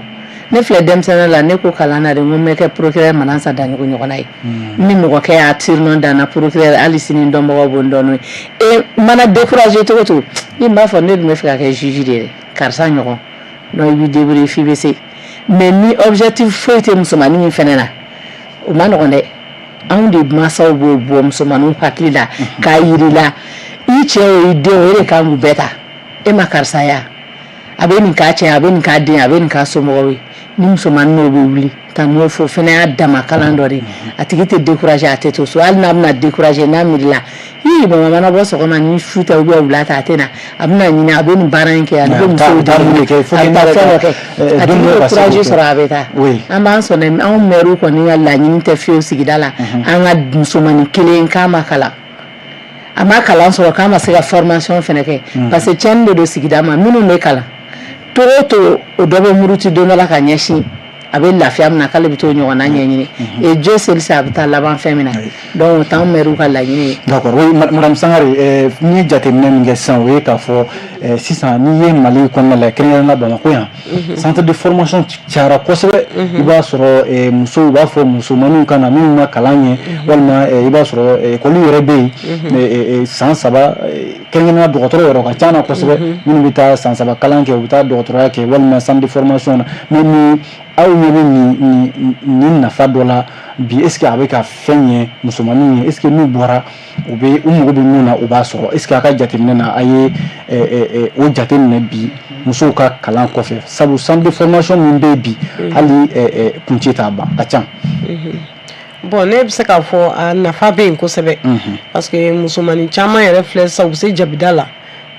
ne filɛ denmisɛnnin la, ne ko kalan na de, n ko n bɛ kɛ procureur Manasa Daɲogo ɲɔgɔnna ye. N ni mɔgɔkɛ y'a surnom da n na procureur, hali sini dɔnbagaw b'o dɔn n'o ye. E mana décourager cogo cogo, i b'a fɔ ne dun bɛ fɛ ka kɛ juge de ye dɛ, karisa ɲɔgɔn. Donc i b'i débrouiller f'i bɛ se. Mais ni objectif foyi tɛ musomanin min fɛnɛ na, o ma nɔgɔn dɛ. Anw de mansaw b'o bɔ musomaninw hakili la k'a yir'i la, i cɛ o, i den o, e de kan k'u bɛɛ ta. E ma karisa ya. A bɛ nin k'a cɛ, a bɛ nin k'a den, a bɛ nin k'a somɔgɔw ye. Ni musomannin n'o bɛ wuli ka n'o fɔ, o fana y'a dama kalan dɔ de ye. A tigi tɛ décourager, a tɛ to so. Hali n'a bɛna décourager, n'a miirila ii mama mana bɔ sɔgɔma ni su tɛ ou bien wula tɛ, a tɛ na, a bɛna ɲini, a bɛ nin baara in kɛ, a bɛ musow dege, a bɛ taa fɛn dɔ kɛ, a tigi bɛ courage sɔrɔ, a bɛ taa. An b'an sɔnna, anw mɛriw kɔni ka laɲini tɛ fiyewu sigida la an ka musomannin kelen k'a ma kalan, a ma kalan sɔrɔ, k'a ma se ka formation fana kɛ, parce que tiɲɛni de don sigida ma. Minnu bɛ kalan togo o togo, o dɔ bɛ muruti don dɔ la ka ɲɛsin a bɛ lafiya min na, k'ale bɛ t'o ɲɔgɔnna ɲɛɲini, et Dieu seul sait a bɛ taa laban fɛn min na. Donc o t'anw mɛriw ka laɲini ye. D'accord, oui, madame Sangare, n ye jateminɛ min kɛ sisan, o ye k'a fɔ sisan n'i ye Mali kɔnɔna la, kɛrɛnkɛrɛnnenya la Bamakɔ yan, centre de formation cayara kosɛbɛ. I b'a sɔrɔ musow b'a fɔ musomaninw ka na minnu ma kalan ɲɛ, walima i b'a sɔrɔ école yɛrɛ bɛ yen san 3, kɛrɛnkɛrɛnnenya dɔgɔtɔrɔ yɛrɛ ka ca na kosɛbɛ, minnu bɛ taa san 3 kalan kɛ, u bɛ taa dɔgɔtɔrɔya kɛ walima centre de formation na. Mais ni aw ɲɛ bɛ nin nafa dɔ la bi, est ce que a bɛ ka fɛn ɲɛ musomaninw ye? Est ce que n'u bɔra, u bɛ u mago bɛ mun na, u b'a sɔrɔ? Est ce que a ka jateminɛ na, a ye o jateminɛ bi musow ka kalan kɔfɛ? Sabu centre de formation min bɛ yen bi, hali kuncɛ t'a ban, a ka ca. Bon, ne bɛ se k'a fɔ a nafa bɛ yen kosɛbɛ, parce que musomanin caman yɛrɛ filɛ sisan, u bɛ se jabida la,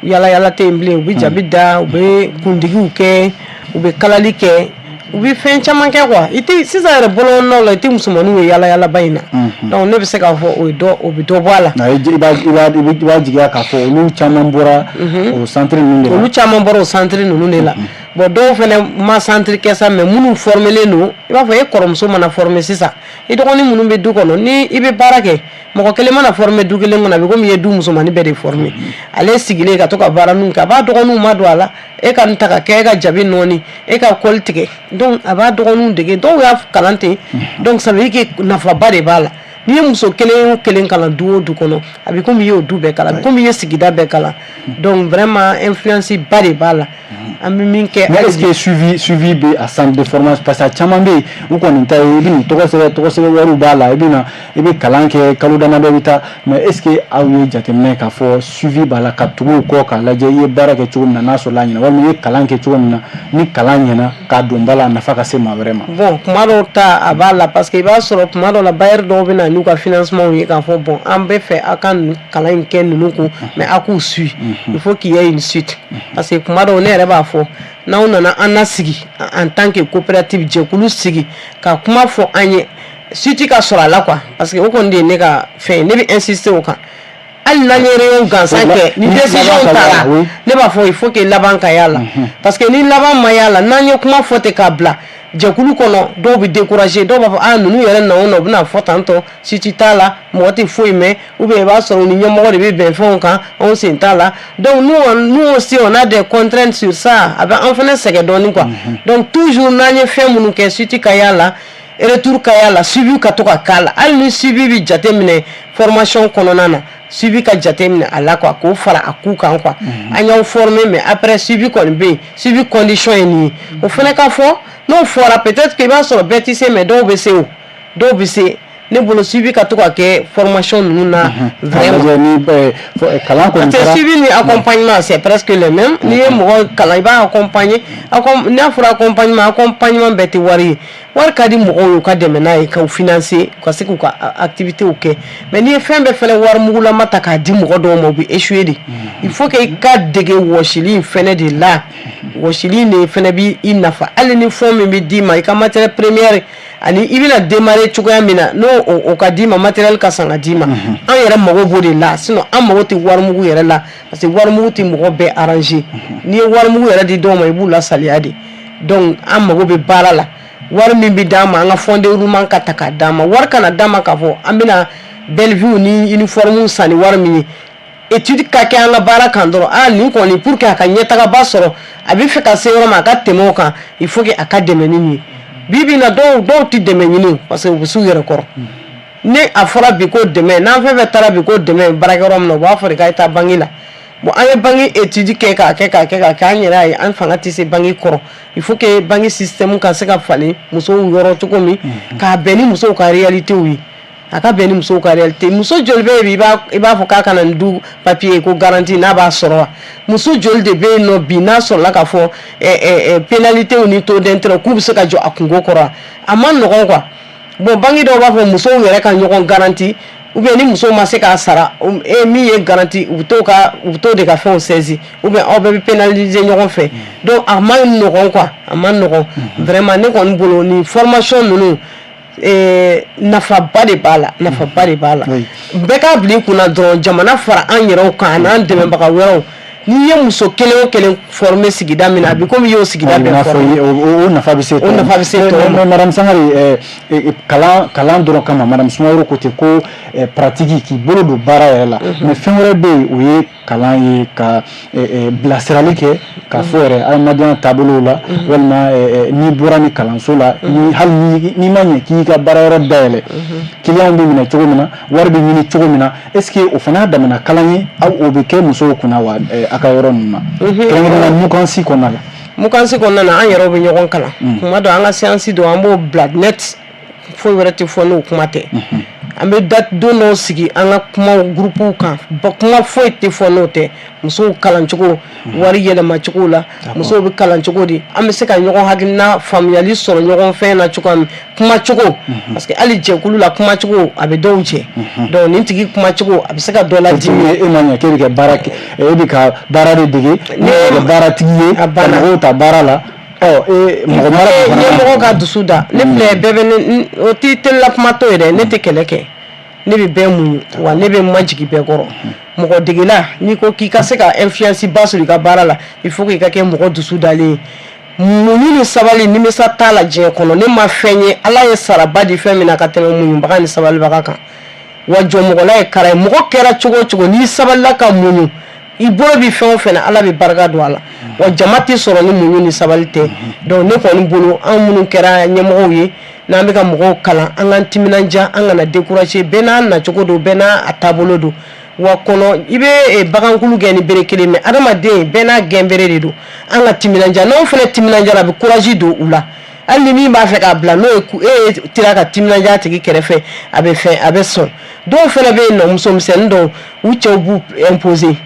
yala yala tɛ yen bilen. U bɛ jabi da, u bɛ kundigiw kɛ, u bɛ kalali kɛ, u bɛ fɛn caman kɛ quoi. I tɛ sisan yɛrɛ bɔlɔnnaw la, i tɛ musomaninw ye yala yalaba in na. Donc ne bɛ se k'a fɔ o ye dɔ, o bɛ dɔ bɔ a la. I b'a jigiya k'a fɔ olu caman bɔra o centre ninnu de la. Olu caman bɔra o centre ninnu de la. Bon, dɔw fana ma centre kɛ sa, mais minnu formelen don, i b'a fɔ e kɔrɔmuso mana former sisan, i dɔgɔnin minnu bɛ du kɔnɔ, ni i bɛ baara kɛ, mɔgɔ kelen mana former du kelen kɔnɔ, a bɛ komi i ye du musomanin bɛɛ de former. Ale sigilen ka to ka baara ninnu kɛ, a b'a dɔgɔninw ma don a la, e ka nin ta ka kɛ, e ka jabi nɔɔni, e ka kɔli tigɛ. Donc a b'a dɔgɔninw dege, dɔw y'a kalan ten. Donc ça veut dire que nafaba de b'a la. N'i ye muso kelen o kelen kalan du o du kɔnɔ, a bɛ komi i y'o du bɛɛ kalan, a bɛ komi i ye sigida bɛɛ kalan. Donc vraiment, influence ba de b'a la. An bɛ min kɛ. Mais est ce que suivi bɛ a centre de formation? Parce que a caman bɛ yen, u kɔni ta ye i bɛ nin tɔgɔ sɛbɛn, tɔgɔ sɛbɛn wariw b'a la, i bɛ na, i bɛ kalan kɛ kalo damadɔ, i bɛ taa. Mais est ce que aw ye jateminɛ k'a fɔ suivi b'a la, ka tugu u kɔ k'a lajɛ i ye baara kɛ cogo min na, n'a sɔrɔ a ɲɛna, walima i ye kalan kɛ cogo min na, ni kalan ɲɛna k'a don ba la, a nafa ka se maa wɛrɛ ma? Bon, kuma dɔw ta a b'a la, parce que i b'a sɔrɔ kuma dɔw la, bailleur dɔw bɛ na n'u ka financement ye k'a fɔ bon, an bɛ fɛ aw ka nin kalan in kɛ ninnu kun, mais aw k'u suit, il faut qu'il y ait une suite. Parce que kuma dɔw, ne yɛrɛ b'a fɔ, n'aw nana an nasigi en tant que coopérative, jɛkulu sigi ka kuma fɔ an ye, suite ka sɔrɔ a la quoi. Parce que o kɔni de ye ne ka fɛn ye, ne bɛ insister o kan. Hali n'an ye réunion gansan kɛ, ni décision taara, ne b'a fɔ il faut que laban ka y'a la. Parce que ni laban ma y'a la, n'an ye kuma fɔ ten k'a bila jɛkulu kɔnɔ, dɔw bɛ décourager, dɔw b'a fɔ ah, ninnu yɛrɛ na o na, u bɛna fɔ tantɔ, suite t'a la, mɔgɔ tɛ foyi mɛn, ou bien i b'a sɔrɔ u ni ɲɛmɔgɔ de bɛ bɛn fɛnw kan, anw sen t'a la. Donc nous aussi, on a des contraintes sur ça, a bɛ an fana sɛgɛn dɔɔnin quoi. Donc toujours n'an ye fɛn minnu kɛ, suite ka y'a la, retour ka y'a la, suivi ka to ka k'a la. Hali ni suivi bɛ jate minɛ formation kɔnɔna na, suivi ka jate minɛ a la quoi, k'o fara a ku kan quoi. An y'aw former, mais après suivi kɔni bɛ yen, suivi condition ye nin ye, o fana ka fɔ. N'o fɔra, peut-être que i b'a sɔrɔ bɛɛ tɛ se, mais dɔw bɛ se, o dɔw bɛ se. Ne bolo, suivi ka to ka kɛ formation ninnu na vraiment. Ni kalan kɔni. Parce que suivi ni accompagnement, c'est presque le même. N'i ye mɔgɔ kalan, i b'a accompagner. N'a fɔra accompagnement, accompagnement bɛɛ tɛ wari ye. Wari ka di mɔgɔw ye, u ka dɛmɛ n'a ye k'u financer, u ka se k'u ka activités kɛ. Mais n'i ye fɛn bɛɛ fɛnɛ wari mugulama ta k'a di mɔgɔ dɔw ma, u bɛ échouer de. Il faut que i ka dege wɔsili in fɛnɛ de la. Wɔsili in de fɛnɛ b'i nafa. Hali ni fɛn min bɛ d'i ma, i ka matière première ani i bɛna démarrer cogoya min na, n'o o ka d'i ma, matériel ka san ka d'i ma, an yɛrɛ mago b'o de la. Sinon an mago tɛ warimugu yɛrɛ la, parce que warimugu tɛ mɔgɔ bɛɛ arranger. N'i ye warimugu yɛrɛ di dɔw ma, i b'u lasaliya de. Donc an mago bɛ baara la, wari min bɛ d'an ma, an ka fonds de roulement ka ta k'a d'an ma. Wari kana d'an ma k'a fɔ an bɛna Bellevue ni uniforme san ni wari min ye. Étude ka kɛ an ka baara kan dɔrɔn. Ah, nin kɔni, pour que a ka ɲɛtagaba sɔrɔ, a bɛ fɛ ka se yɔrɔ ma, a ka tɛmɛ o kan, il faut que a ka dɛmɛ ni nin ye. Bi bi in na, dɔw tɛ dɛmɛ ɲini, parce que u bɛ s'u yɛrɛ kɔrɔ. Ni a fɔra bi ko dɛmɛ, n'an fɛn fɛn taara bi ko dɛmɛ baarakɛyɔrɔ min na, u b'a fɔ de k'a ye taa banque la. Bon, an ye banque étude kɛ k'a kɛ k'a kɛ k'a kɛ, an yɛrɛ y'a ye an fanga tɛ se banque kɔrɔ. Il faut que banque système ka se ka falen musow yɔrɔ cogo min, k'a bɛn ni musow ka réalité ye. A ka bɛn ni musow ka réalité. Muso joli bɛ yen bi, i b'a fɔ k'a ka na ni du papier ko garantie, n'a b'a sɔrɔ wa? Muso joli de bɛ yen nɔ bi, n'a sɔrɔla k'a fɔ pénalité ni taux d'intérêt k'u bɛ se ka jɔ a kungo kɔrɔ wa? A ma nɔgɔn quoi. Bon, banque dɔw b'a fɔ musow yɛrɛ ka ɲɔgɔn garantie, ou bien ni muso ma se k'a sara, e min ye garantie, u bɛ t'o de ka fɛnw saisi, ou bien aw bɛɛ bɛ pénaliser ɲɔgɔn fɛ. Donc a ma nɔgɔn quoi, a ma nɔgɔn vraiment. Ne kɔni bolo, nin formation ninnu, nafaba de b'a la, nafaba de b'a la. Bɛɛ k'a bila i kunna dɔrɔn, jamana fara an yɛrɛw kan a n'an dɛmɛbaga wɛrɛw. N'i ye muso kelen o kelen former sigida min na, a bɛ komi i y'o sigida bɛɛ former. O nafa bɛ se. O nafa bɛ se tɔw ma. Madame Sangare, kalan dɔrɔn kama, madame Sumaworo ko ten ko pratique, k'i bolo don baara yɛrɛ la, mais fɛn wɛrɛ bɛ yen, o ye kalan ye ka bilasirali kɛ, k'a fɔ yɛrɛ adamadenya taabolow la, walima n'i bɔra ni kalanso la, ni hali n'i ma ɲɛ k'i ka baara yɔrɔ dayɛlɛ, client bɛ minɛ cogo min na, wari bɛ ɲini cogo min na, est ce que o fana y'a damana kalan ye? Aw o bɛ kɛ musow kunna wa, a ka yɔrɔ ninnu na, kɛrɛnkɛrɛnnenya Moukansi kɔnɔna la? Moukansi kɔnɔna na, an yɛrɛw bɛ ɲɔgɔn kalan. Kuma dɔ, an ka séance dɔ, an b'o bila net, foyi wɛrɛ tɛ fɔ n'o kuma tɛ. An bɛ da don dɔw sigi an ka kuma groupe kan, kuma foyi tɛ fɔ n'o tɛ. Musow kalancogo, wari yɛlɛmacogo la, musow bɛ kalan cogo di, an bɛ se ka ɲɔgɔn hakilina faamuyali sɔrɔ ɲɔgɔn fɛn na cogoya min, kumacogo, parce que hali jɛkulu la, kumacogo a bɛ dɔw jɛ. Donc nin tigi kumacogo a bɛ se ka dɔ ladimi. E ma ɲɛ k'e bɛ ka baara kɛ, e bɛ ka baara de dege, ne ye baaratigi ye ka mɔgɔw ta baara la. Ɔ e mɔgɔ mara. Ɲɛmɔgɔ ka dusu da ne filɛ, bɛɛ bɛ ne, o t'i telila kuma to ye dɛ. Ne tɛ kɛlɛ kɛ, ne bɛ bɛɛ muɲu, wa ne bɛ majigin bɛɛ kɔrɔ. Mɔgɔ degela, n'i ko k'i ka se ka influence ba sɔrɔ i ka baara la, il faut k'i ka kɛ mɔgɔ dusu dalen ye. Muɲu ni sabali, nimisa t'a la diɲɛ kɔnɔ. Ne ma fɛn ye Ala ye saraba di fɛn min na ka tɛmɛ muɲubaga ni sabalibaga kan. Wa jɔnmɔgɔla ye kara ye. Mɔgɔ kɛra cogo o cogo, n'i sabalila ka muɲu, i bolo bɛ fɛn o fɛn na, Ala bɛ barika don a la. Wa jama tɛ sɔrɔ ni muɲu ni sabali tɛ. Donc ne kɔni bolo, an minnu kɛra ɲɛmɔgɔw ye, n'an bɛ ka mɔgɔw kalan, an k'an timinanja, an kana décourager. Bɛɛ n'a nacogo don, bɛɛ n'a a taabolo don. Wa kɔnɔ i bɛ bagankulu gɛn ni bere kelen, mais adamaden bɛɛ n'a gɛnbere de don. An ka timinanja, n'anw fana timinanjara, a bɛ courage don u la. Hali ni min b'a fɛ k'a bila, n'o ye e ye tira ka timinanja a tigi kɛrɛfɛ, a bɛ fɛn, a bɛ sɔn. Dɔw fana bɛ yen nɔ, musomisɛnnin dɔw, u cɛw b'u imposer,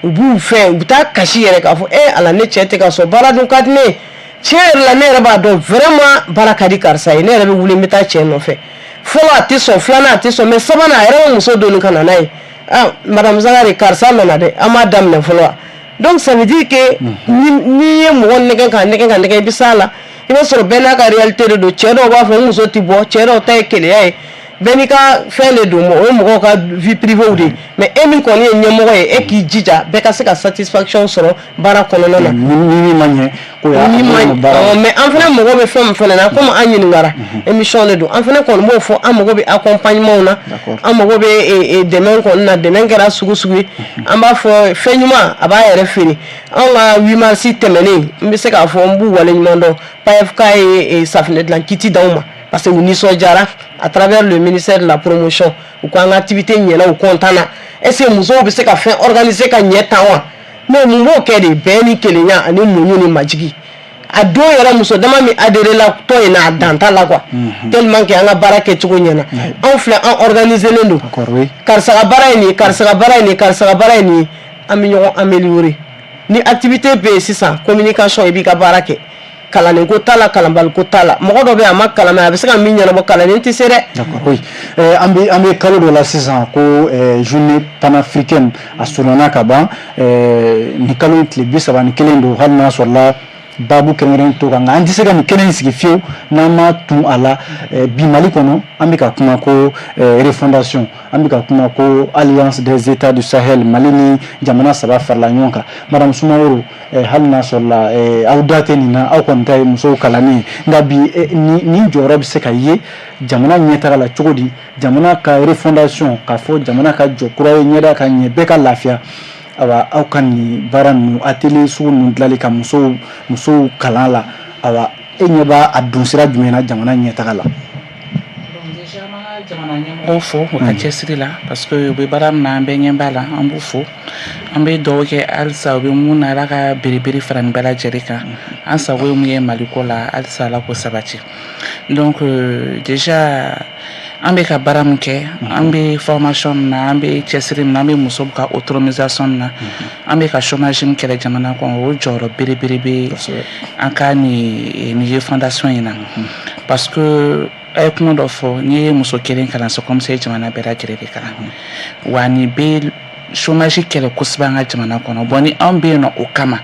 u b'u fɛn, u bɛ taa kasi yɛrɛ k'a fɔ: "E Ala, ne cɛ tɛ ka sɔn, baara dun ka di ne ye. Tiɲɛ yɛrɛ la, ne yɛrɛ b'a dɔn vraiment baara ka di karisa ye, ne yɛrɛ bɛ wuli, n bɛ taa cɛ nɔfɛ." Fɔlɔ a tɛ sɔn, filanan a tɛ sɔn, mais sabanan a yɛrɛ bɛ muso doni ka na n'a ye: "Ah, madame Sangare, karisa nana dɛ, an m'a daminɛ fɔlɔ wa?" Donc ça veut dire que n'i ye mɔgɔ nɛgɛn ka nɛgɛn ka nɛgɛn, i bɛ s'a la. I b'a sɔrɔ bɛɛ n'a ka réalité de don. Cɛ dɔw b'a fɔ n muso tɛ bɔ, cɛ dɔw ta ye keleya ye, bɛɛ n'i ka fɛn de don. O ye mɔgɔw ka vie privée de ye. Mais e min kɔni ye ɲɛmɔgɔ ye, e k'i jija bɛɛ ka se ka satisfaction sɔrɔ baara kɔnɔna na. Ni min ma ɲɛ ko y'a ni ma ɲɛ, mais an fana mago bɛ fɛn min fana na, komi an ɲininkara, émission de don, an fana kɔni b'o fɔ: an mago bɛ accompagnement na, an mago bɛ dɛmɛ kɔni na. Dɛmɛ kɛra sugu sugu ye, an b'a fɔ fɛn ɲuman a b'a yɛrɛ feere. Anw ka 8 mars tɛmɛnen, n bɛ se k'a fɔ n b'u waleɲuman dɔn. PAFK ye safunɛ dilan kit d'anw ma, parce que u nisɔndiyara à travers le ministère de la Promotion. U ko an ka activité ɲɛna, u content na. Est ce que musow bɛ se ka fɛn organiser ka ɲɛ tan wa? Mais mun b'o kɛ de? Bɛn ni kelenya ani muɲu ni majigi. A don yɛrɛ, muso dama min adhéré la tɔn in na, a dan t'a la quoi, tellement que an ka baara kɛcogo ɲɛna. Anw filɛ, an organiser len don. Karisa ka baara ye nin ye, karisa ka baara ye nin ye, karisa ka baara ye nin ye. An bɛ ɲɔgɔn améliorer. Ni activité bɛ yen sisan, communication, i b'i ka baara kɛ. Kalannen ko t'a la, kalanbali ko t'a la. Mɔgɔ dɔ bɛ yen, a ma kalan, mais a bɛ se ka min ɲɛnabɔ, kalannen tɛ se dɛ. D'accord, oui. An bɛ kalo dɔ la sisan ko journée panafricaine, a surunyana ka ban. Nin kalo in tile 31 don, hali n'a sɔrɔla baabu kɛrɛnkɛrɛn to kan, nka an tɛ se ka nin kɛnɛ in sigi fiyewu n'an ma tun a la. Bi Mali kɔnɔ, an bɛ ka kuma ko refondation, an bɛ ka kuma ko Alliance des États du Sahel, Mali ni jamana saba farala ɲɔgɔn kan. Madame Sumaworo, hali n'a sɔrɔla aw da tɛ nin na, aw kɔni ta ye musow kalanni ye, nka bi nin jɔyɔrɔ bɛ se ka ye jamana ɲɛtaga la cogo di? Jamana ka refondation, k'a fɔ jamana ka jɔ kura ye, ɲɛda ka ɲɛ, bɛɛ ka lafiya. Awa, aw ka nin baara ninnu, atelier sugu ninnu dilanli ka musow kalan la, awa, e ɲɛ b'a a don sira jumɛn na jamana ɲɛtaga la? Déjà, an b'an ka jamana ɲɛmɔgɔw fo u ka cɛsiri la, parce que u bɛ baara min na, an bɛɛ ɲɛ b'a la. An b'u fo, an bɛ dugawu kɛ halisa u bɛ mun na, Ala ka belebele fara nin bɛɛ lajɛlen kan. An sago ye mun ye Maliko la, halisa Ala k'o sabati. Donc déjà, An bɛ ka baara min kɛ, an bɛ formation min na, an bɛ cɛsiri min na, an bɛ musow ka autonomisation min na, an bɛ ka chômage min kɛlɛ jamana kɔnɔ, o jɔyɔrɔ belebele bɛ an ka nin refondation in na, parce que a ye kuma dɔ fɔ, n'i ye muso kelen kalan, c'est comme si i ye jamana bɛɛ lajɛlen de kalan. Wa nin bɛ chômage kɛlɛ kosɛbɛ an ka jamana kɔnɔ. Bon, ni anw bɛ yen nɔ, o kama,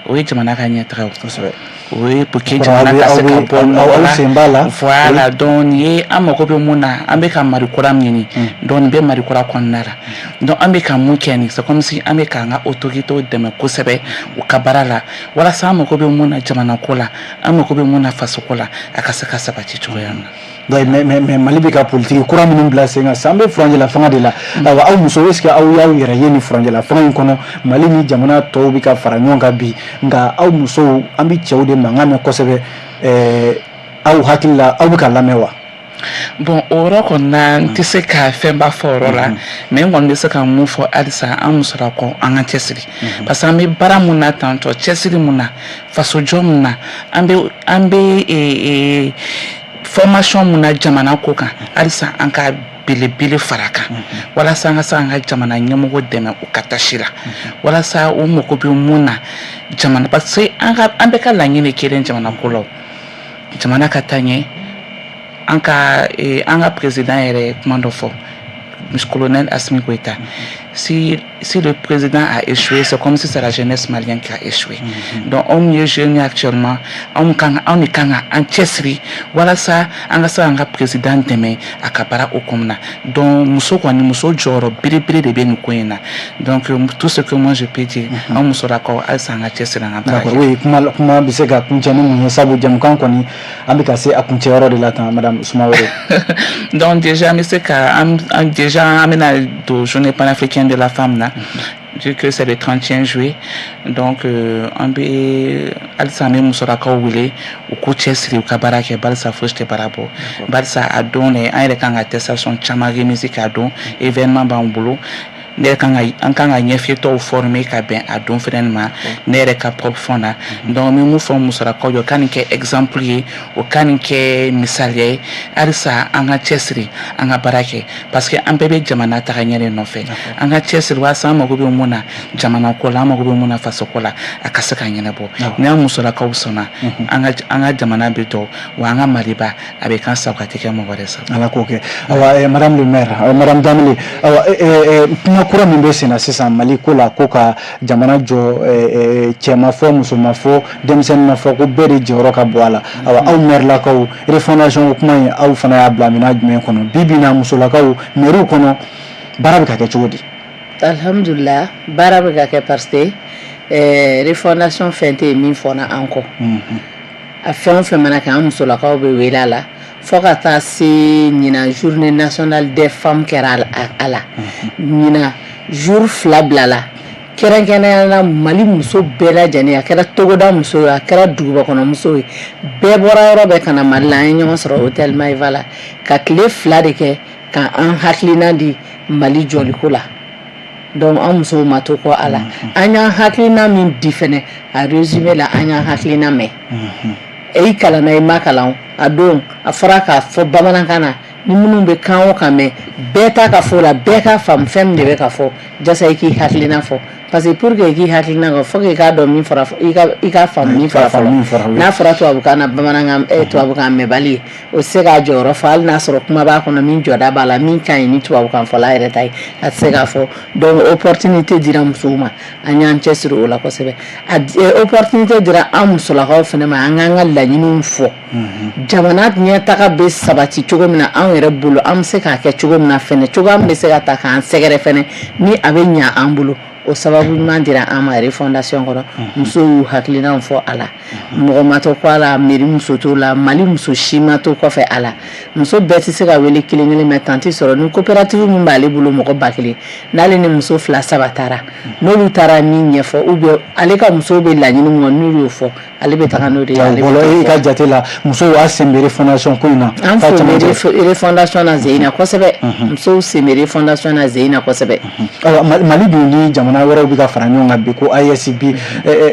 o ye jamana ka ɲɛtaga ye. O ye pour que jamana ka se ka bɔ nɔgɔ la. Sen b'a la. Voilà, donc nin ye an mago bɛ mun na, an bɛ ka Mali kura min ɲini, donc nin bɛ Mali kura kɔnɔna la. Donc an bɛ ka mun kɛ nin, c'est comme si an bɛ k'an ka autorités dɛmɛ kosɛbɛ u ka baara la, walasa an mago bɛ mun na jamana ko la, an mago bɛ mun na fasoko la, a ka se ka sabati cogoya min na. Donc mais Mali bɛ ka politique kura minnu bila sen kan sisan, an bɛ furancɛla fanga de la. Ayiwa, aw musow, est ce que aw y'aw yɛrɛ ye nin furancɛla fanga in kɔnɔ? Mali ni jamana tɔw bɛ ka fara ɲɔgɔn kan bi, nka aw musow, an bɛ cɛw de mankan mɛn kosɛbɛ. Aw hakili la, aw bɛ ka lamɛn wa? Bon, o yɔrɔ kɔni na, n tɛ se ka fɛnba fɔ o yɔrɔ la, mais n kɔni bɛ se ka mun fɔ halisa, an musolakaw, an ka cɛsiri, parce que an bɛ baara mun na tantɔ, cɛsiri mun na, fasojɔ mun na, an bɛ formation mun na jamana ko kan, halisa an ka belebele fara kan, walasa an ka se an ka jamana ɲɛmɔgɔ dɛmɛ u ka tâche la, walasa u mago bɛ mun na jamana, parce que an bɛɛ ka laɲini kelen jamana ko la, jamana ka taa ɲɛ. An ka président yɛrɛ ye kuma dɔ fɔ, colonel Assimi Goïta: si le président a échoué, c'est comme si c'est la jeunesse malienne qui a échoué. Donc anw ye jeunes actuellement, anw de kan ka an cɛsiri walasa an ka se k'an ka président dɛmɛ a ka baara hukumu na. Donc muso kɔni, muso jɔyɔrɔ belebele de bɛ nin ko in na. Donc tout ce que moi je peux dire, an musolakaw, halisa an ka cɛsiri, an ka baara kɛ. D'accord, oui, kuma bɛ se ka kuncɛ ni mun ye, sabu jamukan kɔni, an bɛ ka se a kuncɛyɔrɔ de la tan, madame Sumaworo? Donc déjà, an bɛ se ka an déjà, an bɛna don journée panafricaine de la femme na, vu que c'est le 31 juillet. Donc an bɛ halisa, an bɛ musolakaw wele u k'u cɛsiri, u ka baara kɛ, barisa fosi tɛ baara bɔ, barisa a don de, an yɛrɛ kan ka attestation caman remise k'a don. Événement b'an bolo, ne yɛrɛ kan ka an kan ka ɲɛfiyetɔw former ka bɛn a don fɛnɛ ma, ne yɛrɛ ka propre fond na. Donc n bɛ mun fɔ musolakaw ye, o ka nin kɛ exemple ye, o ka nin kɛ misaliya ye. Halisa an ka cɛsiri, an ka baara kɛ, parce que an bɛɛ bɛ jamana taga ɲɛ de nɔfɛ. An ka cɛsiri walasa an mago bɛ mun na jamana ko la, an mago bɛ mun na faso ko la, a ka se ka ɲɛnabɔ. Ni an musolakaw sɔnna, an ka jamana bɛ jɔ wa, an ka Maliba a bɛ kan sago, a tɛ kɛ mɔgɔ wɛrɛ sago. Ala k'o kɛ. Ayiwa, madame le maire, madame Danbele, ayiwa, kuma kura min bɛ sen na sisan Mali ko la, ko ka jamana jɔ, cɛ ma fɔ, muso ma fɔ, denmisɛnnin ma fɔ, ko bɛɛ de jɔyɔrɔ ka bɔ a la. Ayiwa, aw maire lakaw, refondation kuma in, aw fana y'a bila minɛn jumɛn kɔnɔ? Bi bi in na, musolakaw maires kɔnɔ, baara bɛ ka kɛ cogo di? Alhamdulillah, baara bɛ ka kɛ, parce que refondation fɛn tɛ yen min fɔra an kɔ. A fɛn o fɛn mana kɛ, an musolakaw bɛ wele a la, fo ka taa se ɲinan journée nationale des femmes kɛra a la. Ɲinan jour 2 bilala kɛrɛnkɛrɛnnenya la, Mali muso bɛɛ lajɛlen, a kɛra togoda muso ye, a kɛra duguba kɔnɔ muso ye, bɛɛ bɔra yɔrɔ bɛɛ ka na Mali la. An ye ɲɔgɔn sɔrɔ hôtel Maeva la ka tile 2 de kɛ ka an hakilina di Mali jɔliko la. Donc an musow ma to kɔ a la. An y'an hakilina min di fɛnɛ, a résumé la, an y'an hakilina mɛn. I kalanna, i ma kalan, a don a fɔra k'a fɔ bamanankan na, ni minnu bɛ kan o kan mɛn, bɛɛ ta ka fɔ o la, bɛɛ ka faamu fɛn min de bɛ ka fɔ, jasa i k'i hakilina fɔ, parce que pour que i k'i hakilina fɔ, faut que i k'a dɔn min fɔra, i ka faamu min fɔra fɔlɔ. N'a fɔra tubabukan na, bamanankan, tubabukan mɛnbali ye, o tɛ se k'a jɔyɔrɔ fɔ, hali n'a sɔrɔ kuma b'a kɔnɔ min jɔda b'a la, min ka ɲi ni tubabukan fɔla yɛrɛ ta ye, a tɛ se k'a fɔ. Donc opportunité dira musow ma, an y'an cɛsiri o la kosɛbɛ. A opportunité dira an musolakaw fana ma, an k'an ka laɲiniw fɔ, jamana ɲɛtaga bɛ sabati cogo min na anw yɛrɛ bolo, an bɛ se k'a kɛ cogo min na fɛnɛ, cogoya min bɛ se ka ta k'an sɛgɛrɛ fɛnɛ, ni a bɛ ɲa an bolo. O sababu ɲuman dira an ma refondation kɔnɔ. Musow y'u hakilinaw fɔ a la, mɔgɔ ma to kɔ a la, mairie muso t'o la, Mali muso si ma to kɔfɛ a la. Muso bɛɛ tɛ se ka wele kelen kelen, mais temps tɛ sɔrɔ ni coopérative min b'ale bolo, mɔgɔ 1000, n'ale ni muso fila saba taara, n'olu taara min ɲɛfɔ, ou bien ale ka musow bɛ laɲini min kɔ, n'olu y'o fɔ, ale bɛ taga n'o de ye. Ale bɛ i ka jate la, musow a sen bɛ refondation ko in na? An sen bɛ refondation na zen in na kosɛbɛ. Musow sen bɛ refondation na zen in na kosɛbɛ. Ayiwa, Mali dun ni jamana wɛrɛw bɛ ka fara ɲɔgɔn kan bi, ko AES bi,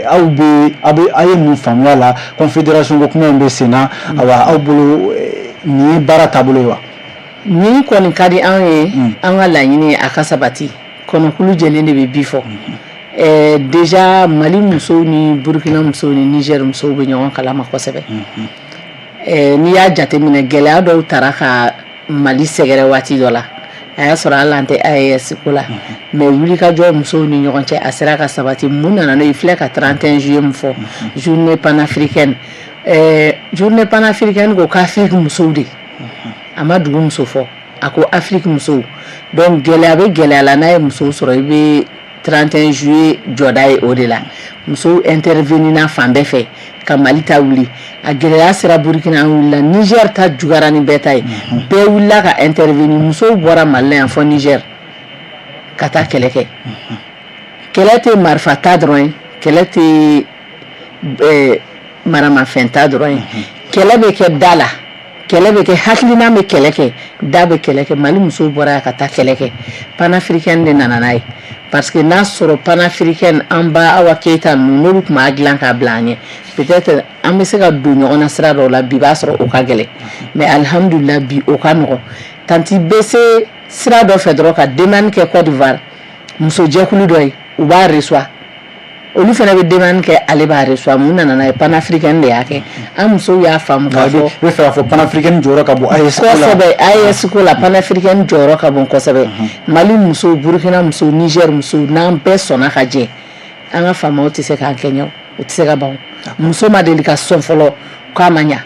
aw bɛ aw bɛ aw ye mun faamuya la confédération ko kuma in bɛ sen na? Ayiwa, aw bolo, nin ye baara taabolo ye wa? Nin kɔni ka di anw ye, an ka laɲini a ka sabati. Kɔnɔkulu jɛlen de bɛ bi fɔ. Déjà Mali musow ni Burukina musow ni Niger musow bɛ ɲɔgɔn kalama kosɛbɛ. N'i y'a jateminɛ, gɛlɛya dɔw taara ka Mali sɛgɛrɛ waati dɔ la, a y'a sɔrɔ hali an tɛ AES ko la, mais wulikajɔ musow ni ɲɔgɔn cɛ, a sera ka sabati. Mun nana n'o ye? Filɛ ka 31 juillet min fɔ, journée panafricaine, journée panafricaine ko k'Afrique musow de, a ma dugu muso fɔ, a ko Afrique musow. Donc gɛlɛya bɛ gɛlɛya la, n'a ye musow sɔrɔ, i bɛ 31 juillet jɔda ye. O de la musow intervenir na fan bɛɛ fɛ ka Mali ta wuli. A gɛlɛya sera Burukina, an wulila. Niger ta juguyara ni bɛɛ ta ye, bɛɛ wulila ka intervenir. Musow bɔra Mali la yan fɔ Niger ka taa kɛlɛ kɛ. Kɛlɛ tɛ marifa ta dɔrɔn ye, kɛlɛ tɛ maramafɛn ta dɔrɔn ye, kɛlɛ bɛ kɛ da la, kɛlɛ bɛ kɛ hakilina bɛ kɛlɛ kɛ, da bɛ kɛlɛ kɛ. Mali musow bɔra yan ka taa kɛlɛ kɛ. Panafricaine de nana n'a ye, parce que n'a sɔrɔ panafricaine, an ba Awa Keyita ninnu, n'olu tun b'a dilan k'a bila an ɲɛ, peut-être an bɛ se ka don ɲɔgɔn na sira dɔw la. Bi b'a sɔrɔ o ka gɛlɛn, mais alihamudulila, bi o ka nɔgɔn. Tantie bɛ se sira dɔ fɛ dɔrɔn ka demande kɛ Côte d'Ivoire musojɛkulu dɔ ye, u b'a reçoit, olu fana bɛ demande kɛ, ale b'a reçoit. Mun nana n'a ye? Panafricaine de y'a kɛ. An musow y'a faamu k'a fɔ. I bɛ fɛ k'a fɔ panafricaine jɔyɔrɔ ka bon AES ko la. Kosɛbɛ, AES ko la, panafricaine jɔyɔrɔ ka bon kosɛbɛ. Mali musow, Burukina musow, Niger musow, n'an bɛɛ sɔnna ka jɛ, an ka faamaw tɛ se k'an kɛɲɛ, o tɛ se ka ban. Muso ma deli ka sɔn fɔlɔ k'a ma ɲa.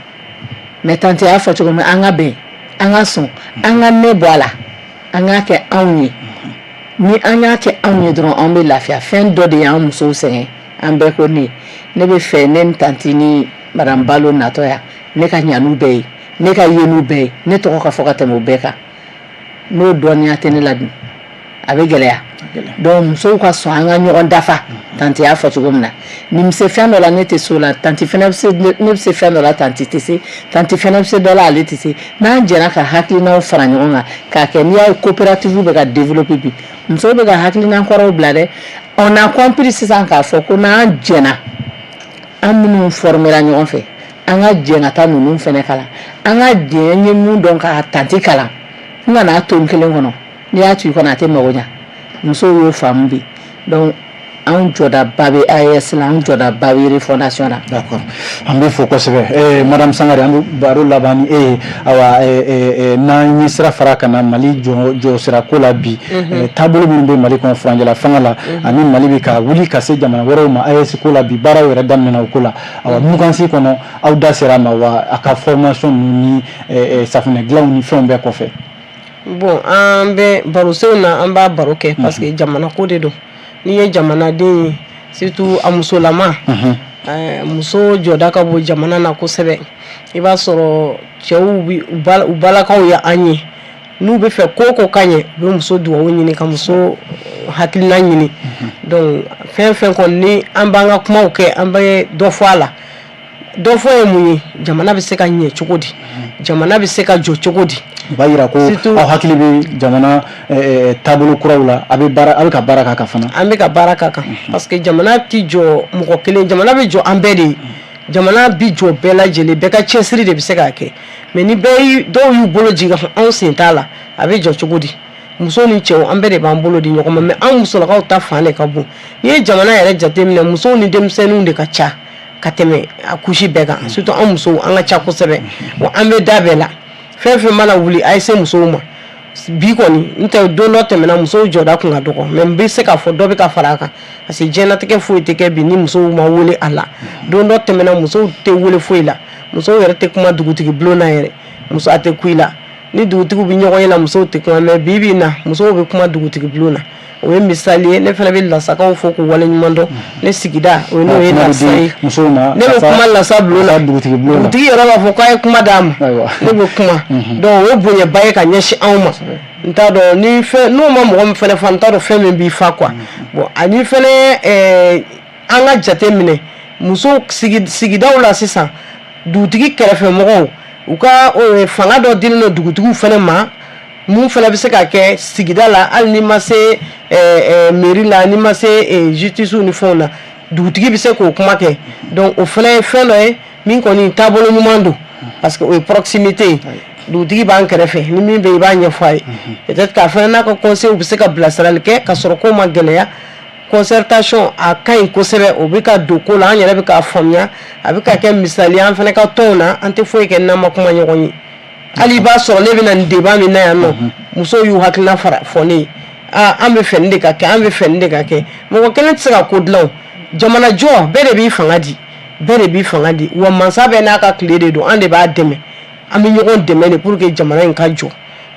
Mais tantie y'a fɔ cogo min, an ka bɛn, an ka sɔn, an ka ne bɔ a la, an k'a kɛ anw ye. Ni an y'a kɛ anw ye dɔrɔn, anw bɛ lafiya. Fɛn dɔ de y'an musow sɛgɛn, an bɛɛ ko ne bɛ fɛ, ne ni tantie ni madame Balo natɔ yan, ne ka ɲa n'u bɛɛ ye, ne ka ye n'u bɛɛ ye, ne tɔgɔ ka fɔ ka tɛmɛ o bɛɛ kan. N'o dɔnniya tɛ ne la dun, a bɛ gɛlɛya. Donc musow ka sɔn, an ka ɲɔgɔn dafa. Tantie y'a fɔ cogo min na, nin bɛ se fɛn dɔ la, ne tɛ se o la, tantie fana bɛ se, ne bɛ se fɛn dɔ la, tantie tɛ se, tantie fana bɛ se dɔ la, ale tɛ se. N'an jɛra ka hakilinaw fara ɲɔgɔn kan k'a kɛ, n'i y'a ye coopérative bɛ ka développer bi, musow bɛ ka hakilina kɔrɔw bila dɛ. On a compris sisan k'a fɔ ko n'an jɛna, an minnu formera ɲɔgɔn fɛ, an ka jɛ ka taa ninnu fana kalan, an ka jɛ. N ye mun dɔn ka tantie kalan, n kan'a to n kelen kɔnɔ. N'i y'a to i kɔnɔ, a tɛ mago ɲa. Musow y'o faamu bi. Donc anw jɔdaba bɛ AES la, anw jɔdaba bɛ refondation na. D'accord, an bɛ fo kosɛbɛ. Madame Sangare, an bɛ baro laban ni e ye. Ayiwa, n'an ye sira fara ka na Mali jɔ sira ko la bi, taabolo minnu bɛ Mali kɔnɔ furancɛla fanga la, ani Mali bɛ ka wuli ka se jamana wɛrɛw ma AES ko la bi, baaraw yɛrɛ daminɛna o ko la. Ayiwa, mouvance kɔnɔ, aw da sera a ma wa, a ka formation ninnu ni safunɛ dilanw ni fɛnw bɛɛ kɔfɛ? Bon, an bɛ barosenw na, an b'a baro kɛ parce que jamana ko de don. N'i ye jamanaden ye, surtout a musolama, muso jɔda ka bon jamana na kosɛbɛ. I b'a sɔrɔ cɛw, u balakaw ye an ye, n'u bɛ fɛ ko ko ka ɲɛ, u bɛ muso dugawu ɲini, ka muso hakilina ɲini. Donc fɛn fɛn kɔni ni an b'an ka kumaw kɛ, an bɛ dɔ fɔ a la. Dɔ fɔ ye mun ye? Jamana bɛ se ka ɲɛ cogo di? Jamana bɛ se ka jɔ cogo di? O b'a yira ko aw hakili bɛ jamana taabolo kuraw la, a bɛ baara, a bɛ ka baara k'a kan fana. An bɛ ka baara k'a kan, parce que jamana ti jɔ mɔgɔ kelen, jamana bɛ jɔ an bɛɛ de ye. Jamana bi jɔ bɛɛ lajɛlen, bɛɛ ka cɛsiri de bɛ se k'a kɛ. Mais ni bɛɛ, dɔw y'u bolo jigin k'a fɔ anw sen t'a la, a bɛ jɔ cogo di? Muso ni cɛw, an bɛɛ de b'an bolo di ɲɔgɔn ma, mais an musolakaw ta fan de ka bon. N'i ye jamana yɛrɛ jateminɛ, musow ni denmisɛnninw de ka ca ka tɛmɛ a couche bɛɛ kan. Surtout an musow, an ka ca kosɛbɛ wa. An bɛ da bɛɛ la, fɛn fɛn mana wuli, a ye se musow ma bi kɔni. N tɛ don dɔ tɛmɛna, musow jɔda kun ka dɔgɔ, mais n bɛ se k'a fɔ dɔ bɛ ka fara a kan, parce que diɲɛlatigɛ foyi tɛ kɛ bi ni musow ma wele a la. Don dɔ tɛmɛna, musow tɛ wele foyi la, musow yɛrɛ tɛ kuma dugutigi bulon na yɛrɛ, muso a tɛ ku i la. Ni dugutigiw bɛ ɲɔgɔn ye la, musow tɛ kuma. Mais bi bi in na, musow bɛ kuma dugutigi bulon na. O ye misali ye. Ne fana bɛ Lasakaw fo k'u waleɲuman dɔn. Ne sigida o ye, n'o ye Lasa ye. Musow ma. Ne bɛ kuma Lasa bulon na. Dugutigi bulon na. Dugutigi yɛrɛ b'a fɔ k'a ye kuma d'a ma, ne bɛ kuma. Donc o ye bonyaba ye ka ɲɛsin anw ma. N t'a dɔn ni fɛn n'o ma mɔgɔ min fana fa, n t'a dɔn fɛn min b'i fa quoi. Bon, ani fɛnɛ an ka jate minɛ muso sigidaw la sisan, dugutigi kɛrɛfɛ mɔgɔw, u ka fanga dɔ dilen don dugutigiw fana ma. Mun fana bɛ se ka kɛ sigida la, hali n'i ma se mairie la, n'i ma se justice ni fɛnw na, dugutigi bɛ se k'o kuma kɛ. Donc o fana ye fɛn dɔ ye min kɔni taabolo ɲuman don, parce que o ye proximité ye. Dugutigi b'an kɛrɛfɛ, ni min bɛ i b'a ɲɛfɔ a ye. Peut-être k'a fana n'a ka conseil bɛ se ka bilasirali kɛ ka sɔrɔ ko ma gɛlɛya. Concertation, a ka ɲi kosɛbɛ. O bɛ ka don ko la, an yɛrɛ bɛ k'a faamuya, a bɛ ka kɛ misali an fana ka tɔnw na. An tɛ foyi kɛ n'an ma kuma ɲɔgɔn ye. Hali i b'a sɔrɔ ne bɛna nin débat min na yan nɔ, musow y'u hakilina fara fɔ ne ye: aa, an bɛ fɛ nin de ka kɛ, an bɛ fɛ nin de ka kɛ. Mɔgɔ kelen tɛ se ka ko dilan o. Jamana jɔ, bɛɛ de b'i fanga di, bɛɛ de b'i fanga di. Wa mansa bɛɛ n'a ka tile de don. An de b'a dɛmɛ, an bɛ ɲɔgɔn dɛmɛ de pour que jamana in ka jɔ.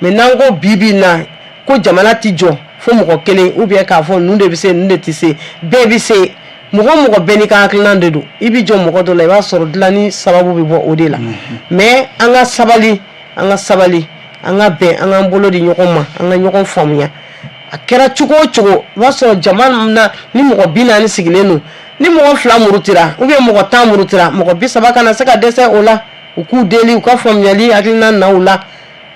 Mais n'an ko bi bi in na ko jamana ti jɔ fo mɔgɔ kelen, ou bien k'a fɔ ninnu de bɛ se, ninnu de tɛ se, bɛɛ bɛ se. Mɔgɔ mɔgɔ bɛɛ n'i ka hakilina de don. I bɛ jɔ mɔgɔ dɔ la, i b'a sɔrɔ dilanni sababu bɛ bɔ o de la. Mais an ka sabali, an ka sabali, an ka bɛn, an k'an bolo di ɲɔgɔn ma, an ka ɲɔgɔn faamuya. A kɛra cogo o cogo, i b'a sɔrɔ jama na, ni mɔgɔ 40 sigilen don, ni mɔgɔ 2 murutira ou bien mɔgɔ 10 murutira, mɔgɔ 30 kana se ka dɛsɛ o la. U k'u deli, u ka faamuyali hakilina na u la.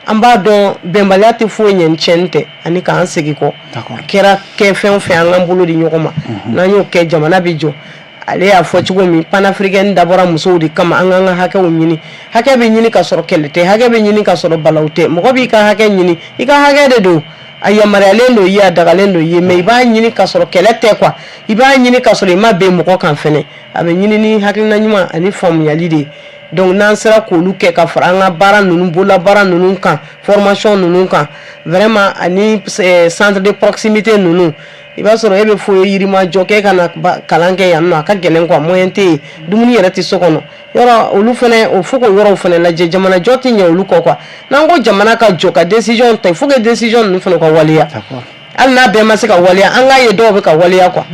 An b'a dɔn bɛnbaliya tɛ foyi ɲɛ ni tiɲɛni tɛ, ani k'an segin kɔ. A kɛra kɛ fɛn o fɛn, an k'an bolo di ɲɔgɔn ma. N'an y'o kɛ, jamana bɛ jɔ. Ale y'a fɔ cogo min, panafricaine dabɔra musow de kama. An k'an ka hakɛw ɲini. Hakɛ bɛ ɲini ka sɔrɔ kɛlɛ tɛ, hakɛ bɛ ɲini ka sɔrɔ balawu tɛ. Mɔgɔ b'i ka hakɛ ɲini, i ka hakɛ de don, a yamaruyalen don i ye, a dagalen don i ye. Mais i b'a ɲini ka sɔrɔ kɛlɛ tɛ quoi. I b'a ɲini ka sɔrɔ i ma ben mɔgɔ kan fɛnɛ. A bɛ ɲini ni hakilina ɲuman ani faamuyali de ye. Donc n'an sera k'olu kɛ ka fara an ka baara ninnu, bololabaara ninnu kan, formation ninnu kan vraiment, ani centre de proximité ninnu. I b'a sɔrɔ e bɛ fo Yirimajɔ k'e ka na kalan kɛ yan nɔ, a ka gɛlɛn quoi, moyen tɛ yen, dumuni yɛrɛ tɛ so kɔnɔ. Yɔrɔ olu fɛnɛ, o fo k'o yɔrɔw fɛnɛ lajɛ. Jamana jɔ tɛ ɲɛ olu kɔ quoi. N'an ko jamana ka jɔ, ka décision ta, il faut que décision ninnu fɛnɛ ka waleya. Hali n'a bɛɛ ma se ka waleya, an k'a ye dɔw bɛ ka waleya quoi.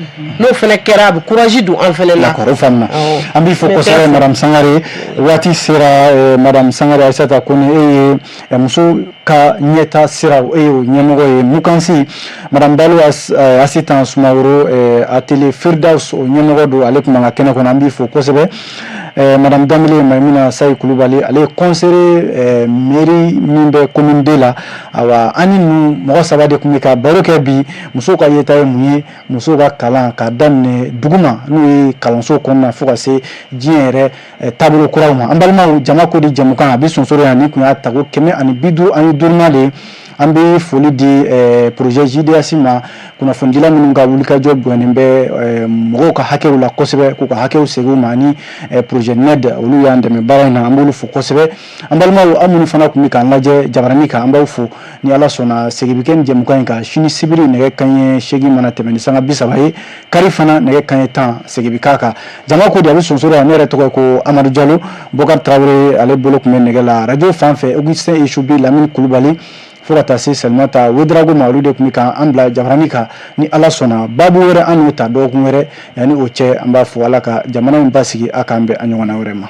N'o fɛnɛ kɛra, a bɛ courage don an fɛnɛ na. D'accord, o faamuna. An b'i fo kosɛbɛ, madame Sangare. Waati sera. Madame Sangare Aïssata Kone, e ye muso ka ɲɛta sira, e y'o ɲɛmɔgɔ ye Mukansi. Madame Balo Asitan Sumaworo, atelier Firdaus, o ɲɛmɔgɔ don, ale tun b'an ka kɛnɛ kɔnɔ, an b'i fo kosɛbɛ. Madame Danbele Maimuna Sayi Kulubali, ale ye conseiller mairie min bɛ commune 2 la. Awa, an ni ninnu mɔgɔ saba de tun bɛ ka baro kɛ bi: musow ka yeta ye mun ye, musow ka kalan ka daminɛ duguma, n'o ye kalanso kɔnɔna, fo ka se diɲɛ yɛrɛ taabolo kuraw ma. An balimaw, jama ko di jɛmukan a bɛ sonsoro yan. Ni tun y'a tago 155nan de ye. An bɛ foli di projet JDS ma, kunnafonidila minnu ka wulikajɔ bonyanen bɛ mɔgɔw ka hakɛw la kosɛbɛ, k'u ka hakɛw segin u ma, ani projet NED, olu y'an dɛmɛ baara in na, an b'olu fo kosɛbɛ. An balimaw, aw minnu fana tun bɛ k'an lajɛ jabaranin kan, an b'aw fo. Ni Ala sɔnna, segin bɛ kɛ nin jɛmukan in kan sini sibiri, nɛgɛ kanɲɛ 8 mana tɛmɛ ni sanga 30 ye. Kari fana, nɛgɛ kanɲɛ 10, segin bɛ k'a kan. Jama ko di, a bɛ sonsoro yan. Ne yɛrɛ tɔgɔ ye ko Amadu Jalo. Bɔkari Tarawele, ale bolo tun bɛ nɛgɛ la. Radio fan fɛ, Augustin Esubi, Lamini Kulubali, fo ka taa se Salimata Wedrago ma, olu de tun bɛ k'an bila jabaranin kan. Ni Ala sɔnna, baabu wɛrɛ, an n'o ta dɔgɔkun wɛrɛ. Yanni o cɛ, an b'a fɔ Ala ka jamana in basigi. A k'an bɛn a ɲɔgɔnna wɛrɛ ma.